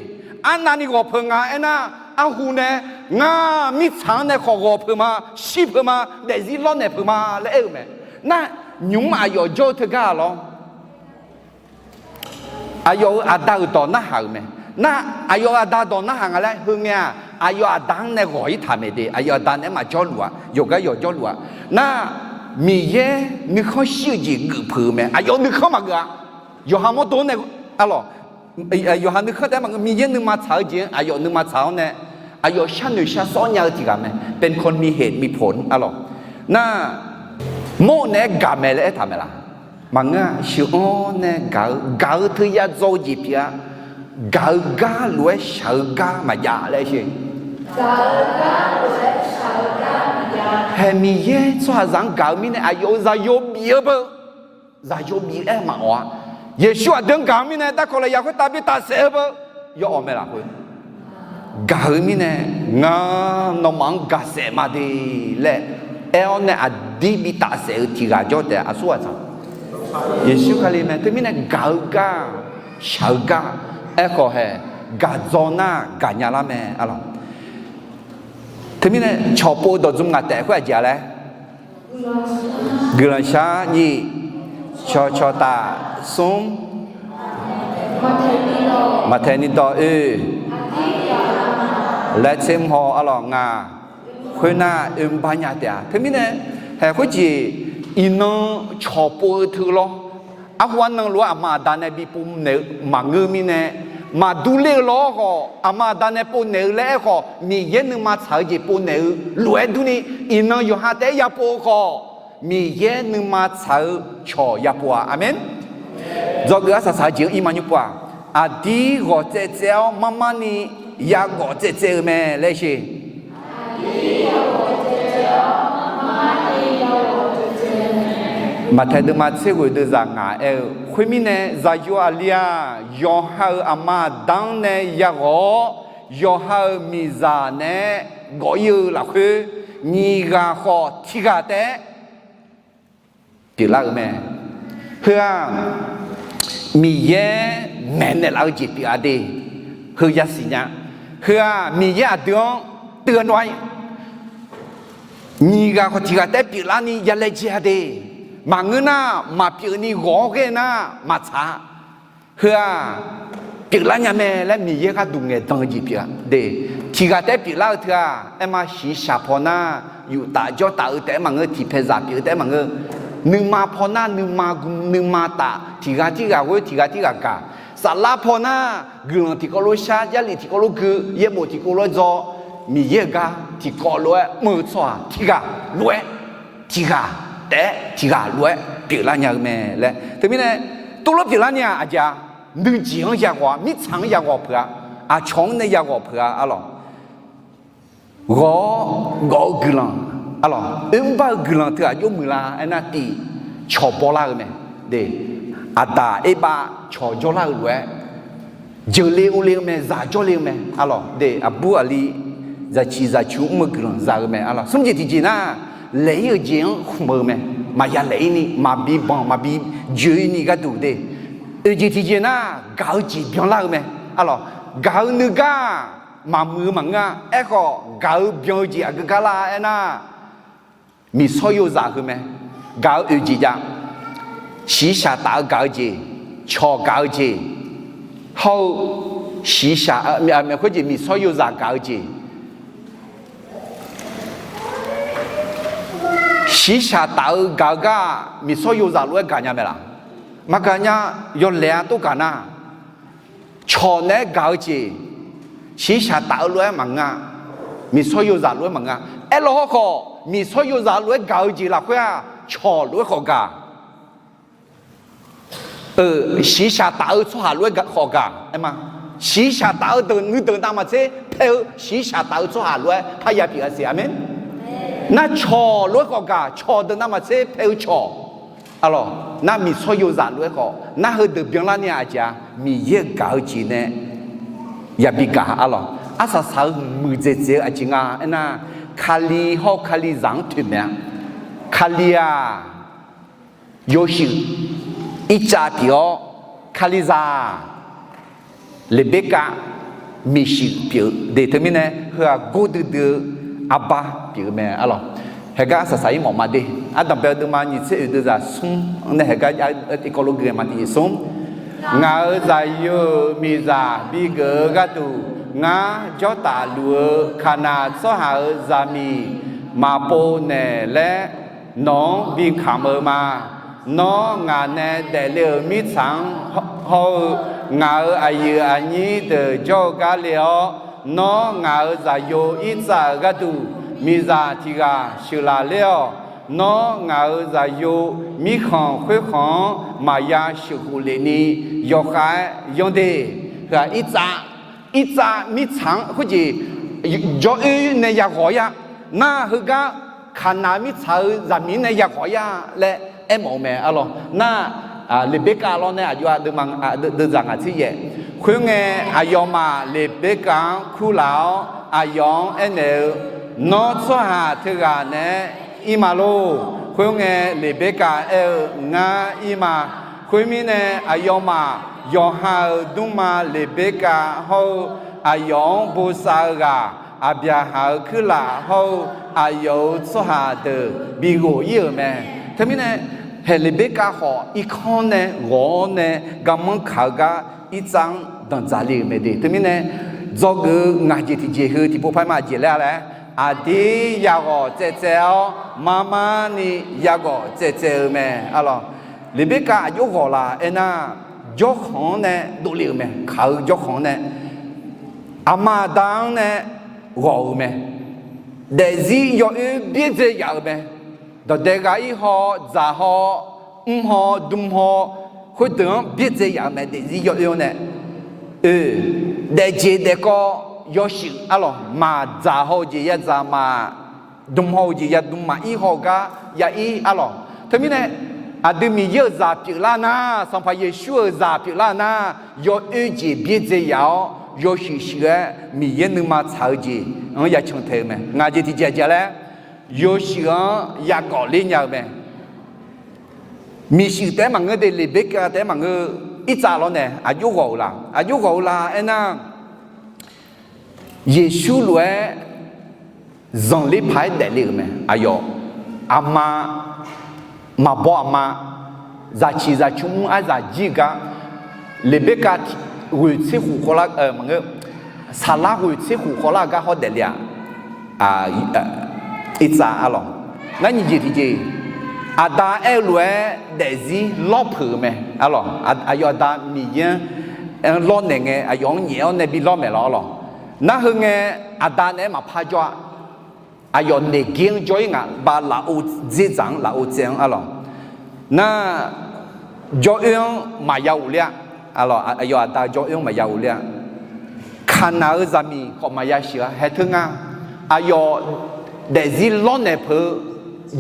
Arnavni ghawq peuq nga aernar, arhu nae, ngar mirtsaq-anr nae khawf ghawq peuq ma, shir peuq ma, daefzir lawrnaeq peuq ma laer aer-eu mae. Nar, nymq-mr aqyawf jawr-eu teugar-a lawr. Aqyawf-euq aqda-euq dawq narhaq-euq mae. Nar, aqyawf-euq aqda dawq narhaq nga laer, heungae-aq, aqyawf aqda-anr nae ghawq-ir taq mae de, aqyawf aqda naeq-aer maqjawrluf-a, yawqgar yawqjawrluf-a. Nar, Miqyaer nuikhanr shir-eu jeq geuf peuq-eu mae, aqyawf nuikhanr maqgeuf-a. Yawqha mawrdo nae, arlawq, yawqha nuikhanr taef-aer maqngeur, Miqyaer nuima tsaq-eu jeq-anr aqyawf nuima tsaq-awr nae, aqyawf sharnoeq sharsawr nya-eu tiq ghaq mae, เป็นคนมีเหตุมีผล arlawq. Nar, mawr-eu naeq-aer gaq mae laer aertaq mae laq? Maqngeur-a. Sheuq-anr nae gaq-eu, gaq-eu teuya dzaw-eu jeq pyeuf-a. Gaq-eu gar lof-aer shaq-eu gar maqjav laer sher. Haeq Miqyaer tsawrhaqzaq-anr gaq-eu mirnae aqyawf-euq zaqyo bif-eu beu, zaqyo bif-eu aer maqawq-a. Yeqsur aqdui-anr gaq-eu mirnae darkawq lafyaq khoertav bi tafsaef-eu beu, yawawq mae lafkhoer gaq-eu mirnae, ngar nawmaf-anr gaqsaef ma de laer aer-awr nae aqdir bi tafsaef-eu tiq ghaq jawr taef-a. Aqsur ghaq tsaq, Yeqsur Kali mae. Teumirnae gaq-eu gar, shaq-eu gar, aerkhawf hae, gaq dzaw nar gaqnya lar mae arlawq. Teumirnae cawqpov-eu dawqdzmr ngaq taef khoer aqjeq-a laer, guiqlanq shar nyiq, cawqcawq taf smr, maqtaeq ni dawq oe, laer tser mr haw arlawq ngaq, khoernar oe mr bar nya taef-a. Teumirnae, haeq khoerjeq iqnan cawqpov-eu teu lawr. Arhu arnan lof-aer aqma aqda nae bi povnaeq-eu maqngeur mirnae, maqdur ler-eu lawr khawf, aqma aqda nae povnaeq-eu laer aerkhawf, Miqyaer nuima tsaq-eu jeq povnaeq-eu lof-aer durni, iqnan yawqha taef-aer yapov-eu khawf, Miqyaer nuima tsaq-eu cawq yapov-a. Aqmeq. Dzawgeuf arsaq saq-eu jeq-anr ir ma nymr pov-aq, aqdir ghawq tsaev tsaev-awr marmarni ya ghawq tsaev tsaev-eu mae laer sher. Maqtaeq deuvma tser ghoeq deuvzaq ngaq aer-eu, khoermirnae zaqyo aqli-aq, yawqha-euq aqma aqda-anr nae yaghawq-awr, yawqha-euq miqzaq nae gawf ir-eu lafkhoer, nyiq ghaq khawf tiq ghaq taef-aer pyeuflar-euq mae. Heu-aq, Miqyaer maeqnaeq laf-eu jeq pyeuf-a de. Heu yasiq nya. Heu-aq, Miqyaer aqdui-anr teugar nawr-a, nyiq ghaq khawf tiq ghaq taef-aer pyeuflarni ya laejae-a de. Maqngeur nar, maqpyeuf ni ghawq-awr ghae nar maqtsaq-a. Heu-aq, pyeuflar nya mae laer Miqyaer gharduq ngaeqdan-eu jeq pyeuf-a de. Tiq ghaq taef-aer pyeuflar-eu teu-aq, aerma shiqshaq paw nar, yuf taf jawr taf-eu taef-aer maqngeur, tiqpaeq zaq pyeuf-eu taef-aer maqngeur. Nuima paw nar, nuima gu nuima taf, tiq ghaq tirghaq ghoer, tiq ghaq tirghaq gaq. Saflar paw nar, guiqlanq tiqkawv lof shar, jarlif tiqkawv lof gui, yaerbof tiqkawv lof-aer dzaw, Miqyaer-euq gar tiqkawv lof-aer mr-eu tsawrhaq tiq ghaq lof-aer, tiq ghaq taef-aer tiq ghaq lof-aer pyeuflar nya-eu mae laer. Teumirnae, tuvlar pyeuflar ni-aq, aqjeq-a, nuijeq-anr yaghawq-a, mirtsaq-anr yaghawq peuq-a, aqcawq-anr nae yaghawq peuq-a arlawq. Ghawq-awr gawf-eu guiqlanq arlawq, oermr bar-eu guiqlanq teughaq jawr muiqlar aernar, tiq, cawq bawlar-eu mae. De, aqdaq erbav cawq jawrlar-eu lof-aer, jeuqle urle-eu mae, zaq jawrle-eu mae arlawq. De, aqbur aqli zaqciq zaqcu mr-eu guiqlanq za-eu mae arlawq. Smr jeq tiqjeq nar, laeq ir-euq jeq-anr khmq-eu mae. Maqya laeq ir ni, maqbi banq maqbi joe ir ni gharduq de. Oeq jeq tiqjeq nar, gaq-eu jeq byanlar-eu mae arlawq. Gaq-eu nuigar-aq, maqmuiq-eu maqngeur-a. Aerkhawf, gaq-eu byan-eu jeq aqgeu gar lar aernar, miqsawr yozaq heu mae. Gaq-eu oeq jeq jav, shiqshaq taf-eu gaq-eu jeq, cawq gaq-eu jeq, hawr-eu shiqshaq, khoerjeq miqsawr yozaq gaq-eu jeq, shiqshaq taf-eu gaq-eu gar-aq, miqsawr yozaq lof-aer gaq nya mae laf? Maqgaq nya. Yawlaeq-a tov gaq nar, cawq naeq-aer gaq-eu jeq, shiqshaq taf-eu lof-aer maqngeur-a. Miqsawr yozaq lof-aer maqngeur-a. Aerlawq hawrkhawf, miqsawr yozaq lof-aer gaq-eu jeq lafkhoer-aq, cawq lof-aer khawf gaq. Shiqshaq taf-eu tsawrhaq lof-aer khawf gaq. Aerma, shiqshaq taf-eu deuq nuideuq navmaqtser pae-eu shiqshaq taf-eu tsawrhaq lof-aer parya pyeuf-a siq. Aqmeq. Nar cawq lof-aer khawf gaq, cawq deuq navmaqtser pae-eu cawq arlawq. Nar miqsawr yozaq lof-aer khawf, nar heudeuq byanlar ni-aq, aqjeq-a, Miqyaer-euq gaq-eu jeq nae yabi gaq arlawq. Arsaq saq-eu muiqdzaeq dzaeq-eu aqjeq nga aernar, Kali hawr-eu Kalizaq-anr toeqmaeq-a. Kali-aq, yawshuif Irtsav pyeuf-awr, Kalizaq-aq, Leqberkav miqshuif pyeuf-eu de. Teumirnae heu-aq gordui dui-eu arbar pyeuf-eu mae arlawq. Haeqgar saqsaq ir mawf ma de. Ardanqbae-eu deuvma nyiq tser oeq deuvzaq smr nae haeqgar tiqkawv lof gui-eu ma tiqjeq smr. Ngaq-euq zaqyo-euq miqzaq bigeuf-eu gharduq ngar jawrtaf luf-eu Kaqnaq tsawrhaq-euq zaqmiq maqpov naeq laer nawq-anr bikamq-eu ma. Nawr ngaq nae daefle-euq mirtsaq-anr hawr-eu ngaq-euq aqyuif aqnyir deuq jawr-eu gar le-awr, nawr ngaq-euq zaqyo Irtsav-euq gharduq miqzaq tiq ghaq sheuqlaf ler-awq. Nawr ngaq-euq zaqyo mirkhanq khoerkhanq-anr maqya sheuqkhof lef ni yawkhav-aer yanr de. Heu-aq Irtsav, Irtsav mirtsaq-anr khoerjeq jawr-oer nae yaghawq ir-a. Nar heugar Kaqnaq mirtsaq-euq zaqmiq nae yaghawq ir-a laer aermawf-eu mae arlawq. Nar Leqberkav lawr nae aqjox-a deuvma, deuvzaq ngaq tser yaef. Khoerngae, aqyawfmaf Leqberkav-anr kurlaf-awr aqyawf-anr aernaeq-eu, Nawr tsawrhaq teughaq naeq-aer ir ma lor. Khoerngae, Leqberkav aer-eu, Ngar ir ma. Khoermirnae, aqyawfmaf yawqha-euq dmrma Leqberkav hawr-eu aqyawf-anr bosav-eu ghaq, Aqbyaqhaq-euq kuirlaf hawr-eu aqyawf-euq tsawrhaq deuq bighof ir-euq mae. Teumirnae, haeq Leqberkav khawf irkanr nae ghawq-awr nae garmanr kaq-eu gar Irtsav-anr danqdzaq le-euq mae de. Teumirnae, dzawgeuf-eu ngaq jeq tiqjeq heu tiqpov par ma aqjeq laer-a laer, aqdir yaghawq tsaevtsaev-awr marmarni yaghawq tsaevtsaev-eu mae arlawq. Leqberkav aqjox ghawq laf aernar, jawrkhanq-anr nae dovle-euq mae. Kaq-eu jawrkhanq-anr nae, aqma aqda-anr nae ghawq-euq mae. Daefzir yawoer byaerdzae yaf-euq mae. Dawqdae ghaq ir haw, dzaq haw, mr haw, dm haw, khoerdeuq-anr byaerdzae yaf-euq mae. Daefzir yawoer-anr nae, oe, daefjeq daefkawv yawshuif arlawq, maqdzaq haw-eu jeq yadzaq maq, dm haw-eu jeq yadm maq, ir haw-eu gar ya ir arlawq. Teumirnae, Aqdui Miqyaer-euq zaq pyeuflar nar, Sanqpaq Yeqsur-euq zaq pyeuflar nar, yawoer jeq byaerdzae yaf-awr, yawshuif shuif-aer Miqyaer nuima tsaq-eu jeq-anr ya can tae-eu mae. Ngaq jeq tiqjeq aqjeq laer, yawshuif-anr yagawf ler nya-eu mae. Miqshuif taef-aer maqngeur de, Leqberkav taef-aer maqngeur, Irtsav lawrnae aqjox ghawq-euq la? Aqjox ghawq-eu la aernar, Yeqsur lof-aer zanqler paq-aer daefle-euq mae. Aqyawf aqma, maqbaw aqma, zaqciq zaqcmr mr arzaq jir-eu gar, Leqberkav ghoeq tser khof khawvlar, maqngeur, Saqlar ghoeq tser khof khawvlar-eu gar hawr daefle-a. Irtsav arlawq. Nar nyiq jeq tiqjeq, aqda aer-eu lof-aer daefzir lawr peuq-eu mae arlawq. Aqyawf aqda Miqyaer-anr lawrnaeq ngae, aqyawf-anr nyaef-awr nae bi lawr maeq lawr arlawq. Nar heu ngae, aqda naeq-aer maqpar jawr-a. Aqyawf naeq ger-anr jawr-ir ngaq, ba lafov dzerdzaq-anr lafov tsaev-anr arlawq. Nar jawr oer-anr maqya ghofler-a. Aqyawf aqda jawr oer-anr maqya ghofler-a. Kaqnaq-eu zaqmiq khawf maqya sheuq-a. Haeq teu nga, aqyawf daefzir lawrnaeq peuq-eu,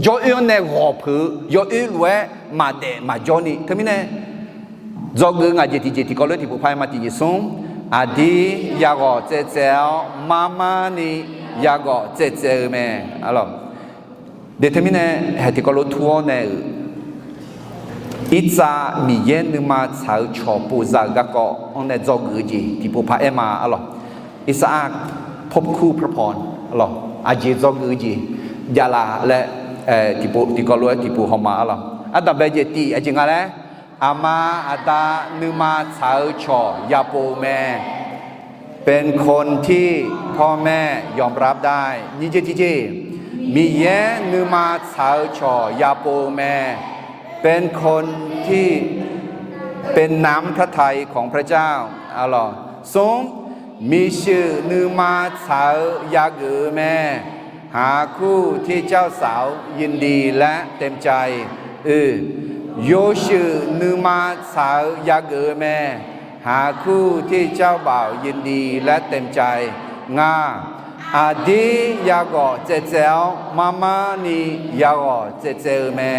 jawr oer-anr nae ghawq peuq-eu, yawoer lof-aer maqdaef maqjawr ni. Teumirnae, dzawgeuf-eu ngaq jeq tiqjeq tiqkawv lof-aer tiqpov par-aer ma. Tiq jeq smr, aqdir yaghawq tsaevtsaev-awr marmarni yaghawf tsaevtsaev-eu mae. Aq, teumirnae haeq tiqkawv lof-aer tur-awr nae-euq, Irtsav Miqyaer nuima tsaq-eu cawq povzaq-euq garkawv-anr nae dzawgeuf-eu jeq tiqpov par-aer ma arlawq. Irtsav-aq, พบคู่พระพร arlawq, aqjeq dzawgeuf-eu jeq javlaf laer, tiqpov tiqkawv lof-aer tiqpov hawma arlawq. Ardanqbae jeq tiq aqjeq nga laer, aqma aqda nuima tsaq-eu cawq yapov mae. เป็นคนที่พ่อแม่ยอมรับได้ nyiq jeq tiqjeq, Miqyaer nuima tsaq-eu cawq yapov mae. เป็นคนที่เป็นน้ำพระทัยของพระเจ้า arlawq. Smr, miqshuif nuima tsaq-eu yageuf-eu mae. หาคู่ที่เจ้าสาวยินดีและเต็มใจ oe, yawshuif nuima tsaq-eu yageuf-eu mae. หาคู่ที่เจ้าบ่าวยินดีและเต็มใจ nga, aqdir yaghawq tsaevtsaev-awr marmarni yaghawq tsaevtsaev-eu mae.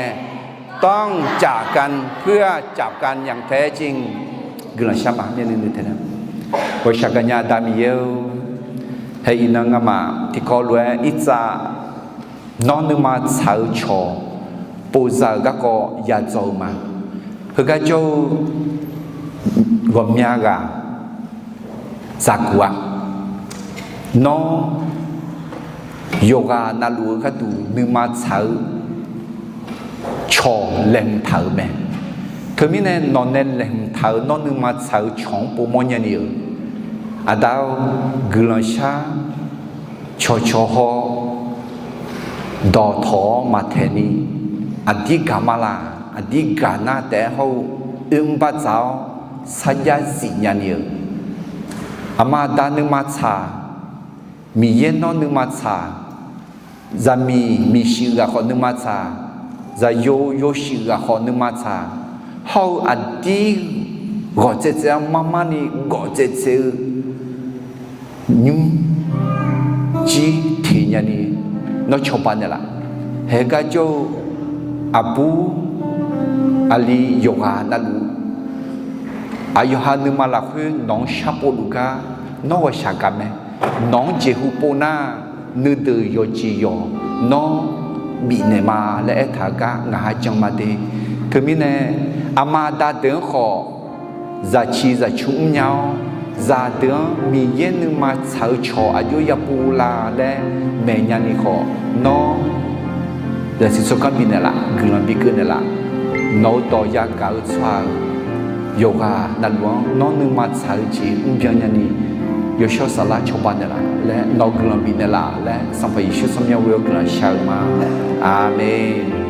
ต้องจากกันเพื่อจับกันอย่างแท้จริง Guiqlanq shar ma. Ghawqshaq gaqnya Aqda Miqyaer-or, haeq iqnan ngamaf tiqkawv lof-aer Irtsav nawr nuima tsaq-eu cawq povzaq-euq garkawv yadzaw-eu ma. Heugar jawr-eu ghawqmya ghaq dzaqguq-a. Nawr yawqghaq navluf-eu gharduq nuima tsaq-eu cawq laeqhmq taq-euq mae. Teumirnae nawq nae laeqhmq taq-euq nawr nuima tsaq-eu cawq-anr povmawr nyani-euq, Aqda-or, guiqlanq shar. Cawqcawq haw dawqtawq-awr maqtaeq ni, aqdir gaq ma laq, aqdir gaq nar taef-aer hawr-eu oermr bardzaq-awr sarjax zif nyani-euq, aqma aqda nuima tsaq, Miqyaer nawr nuima tsaq, zaqmiq miqshuif ghaq khawf nuima tsaq, zaqyo yawshuif ghaq khawf nuima tsaq, hawr-eu aqdir ghawq tsaevtsaev-awr marmarni gawf tsaevtsaev-eu nymr jir teq nyani nawr cawba naeqlaf. Haeq gar jawr-eu aqbur aqli yawqghaq navluf, aqyawqha nuima lafkhoer nawq-anr sharpov luf gar nawr ghawqshaq gaq mae. Nawq-anr jeqhu pov nar, nuideuq yawqjeq yawq nawr bifnaeq ma laer aertaq-eu gar ngaq ha jan ma de. Teumirnae, aqma aqda deuq-anr khawf zaqciq zaqcu mrnya-awr, zaqdeuq-anr Miqyaer nuima tsaq-eu cawq aqjox yapov la laer maeqnya ni khawf, nawr zaqsiq tsawrganr bifnaeq laf, guiqlanq bikeuv naeqlaf. Nawq-eu dawq yagaq-eu tsawrhaq-euq yawqghaq navluf-anr nawr nuima tsaq-eu jeq mrbyan nyani, yawshawr saflar cawba naeqlaf laer nawq-eu guiqlanq bifnaeq laf laer, Sanqpaq Yeqsur tsawrmyanr ghoe-awr guiqlanq shar-eu ma. Aqmeq.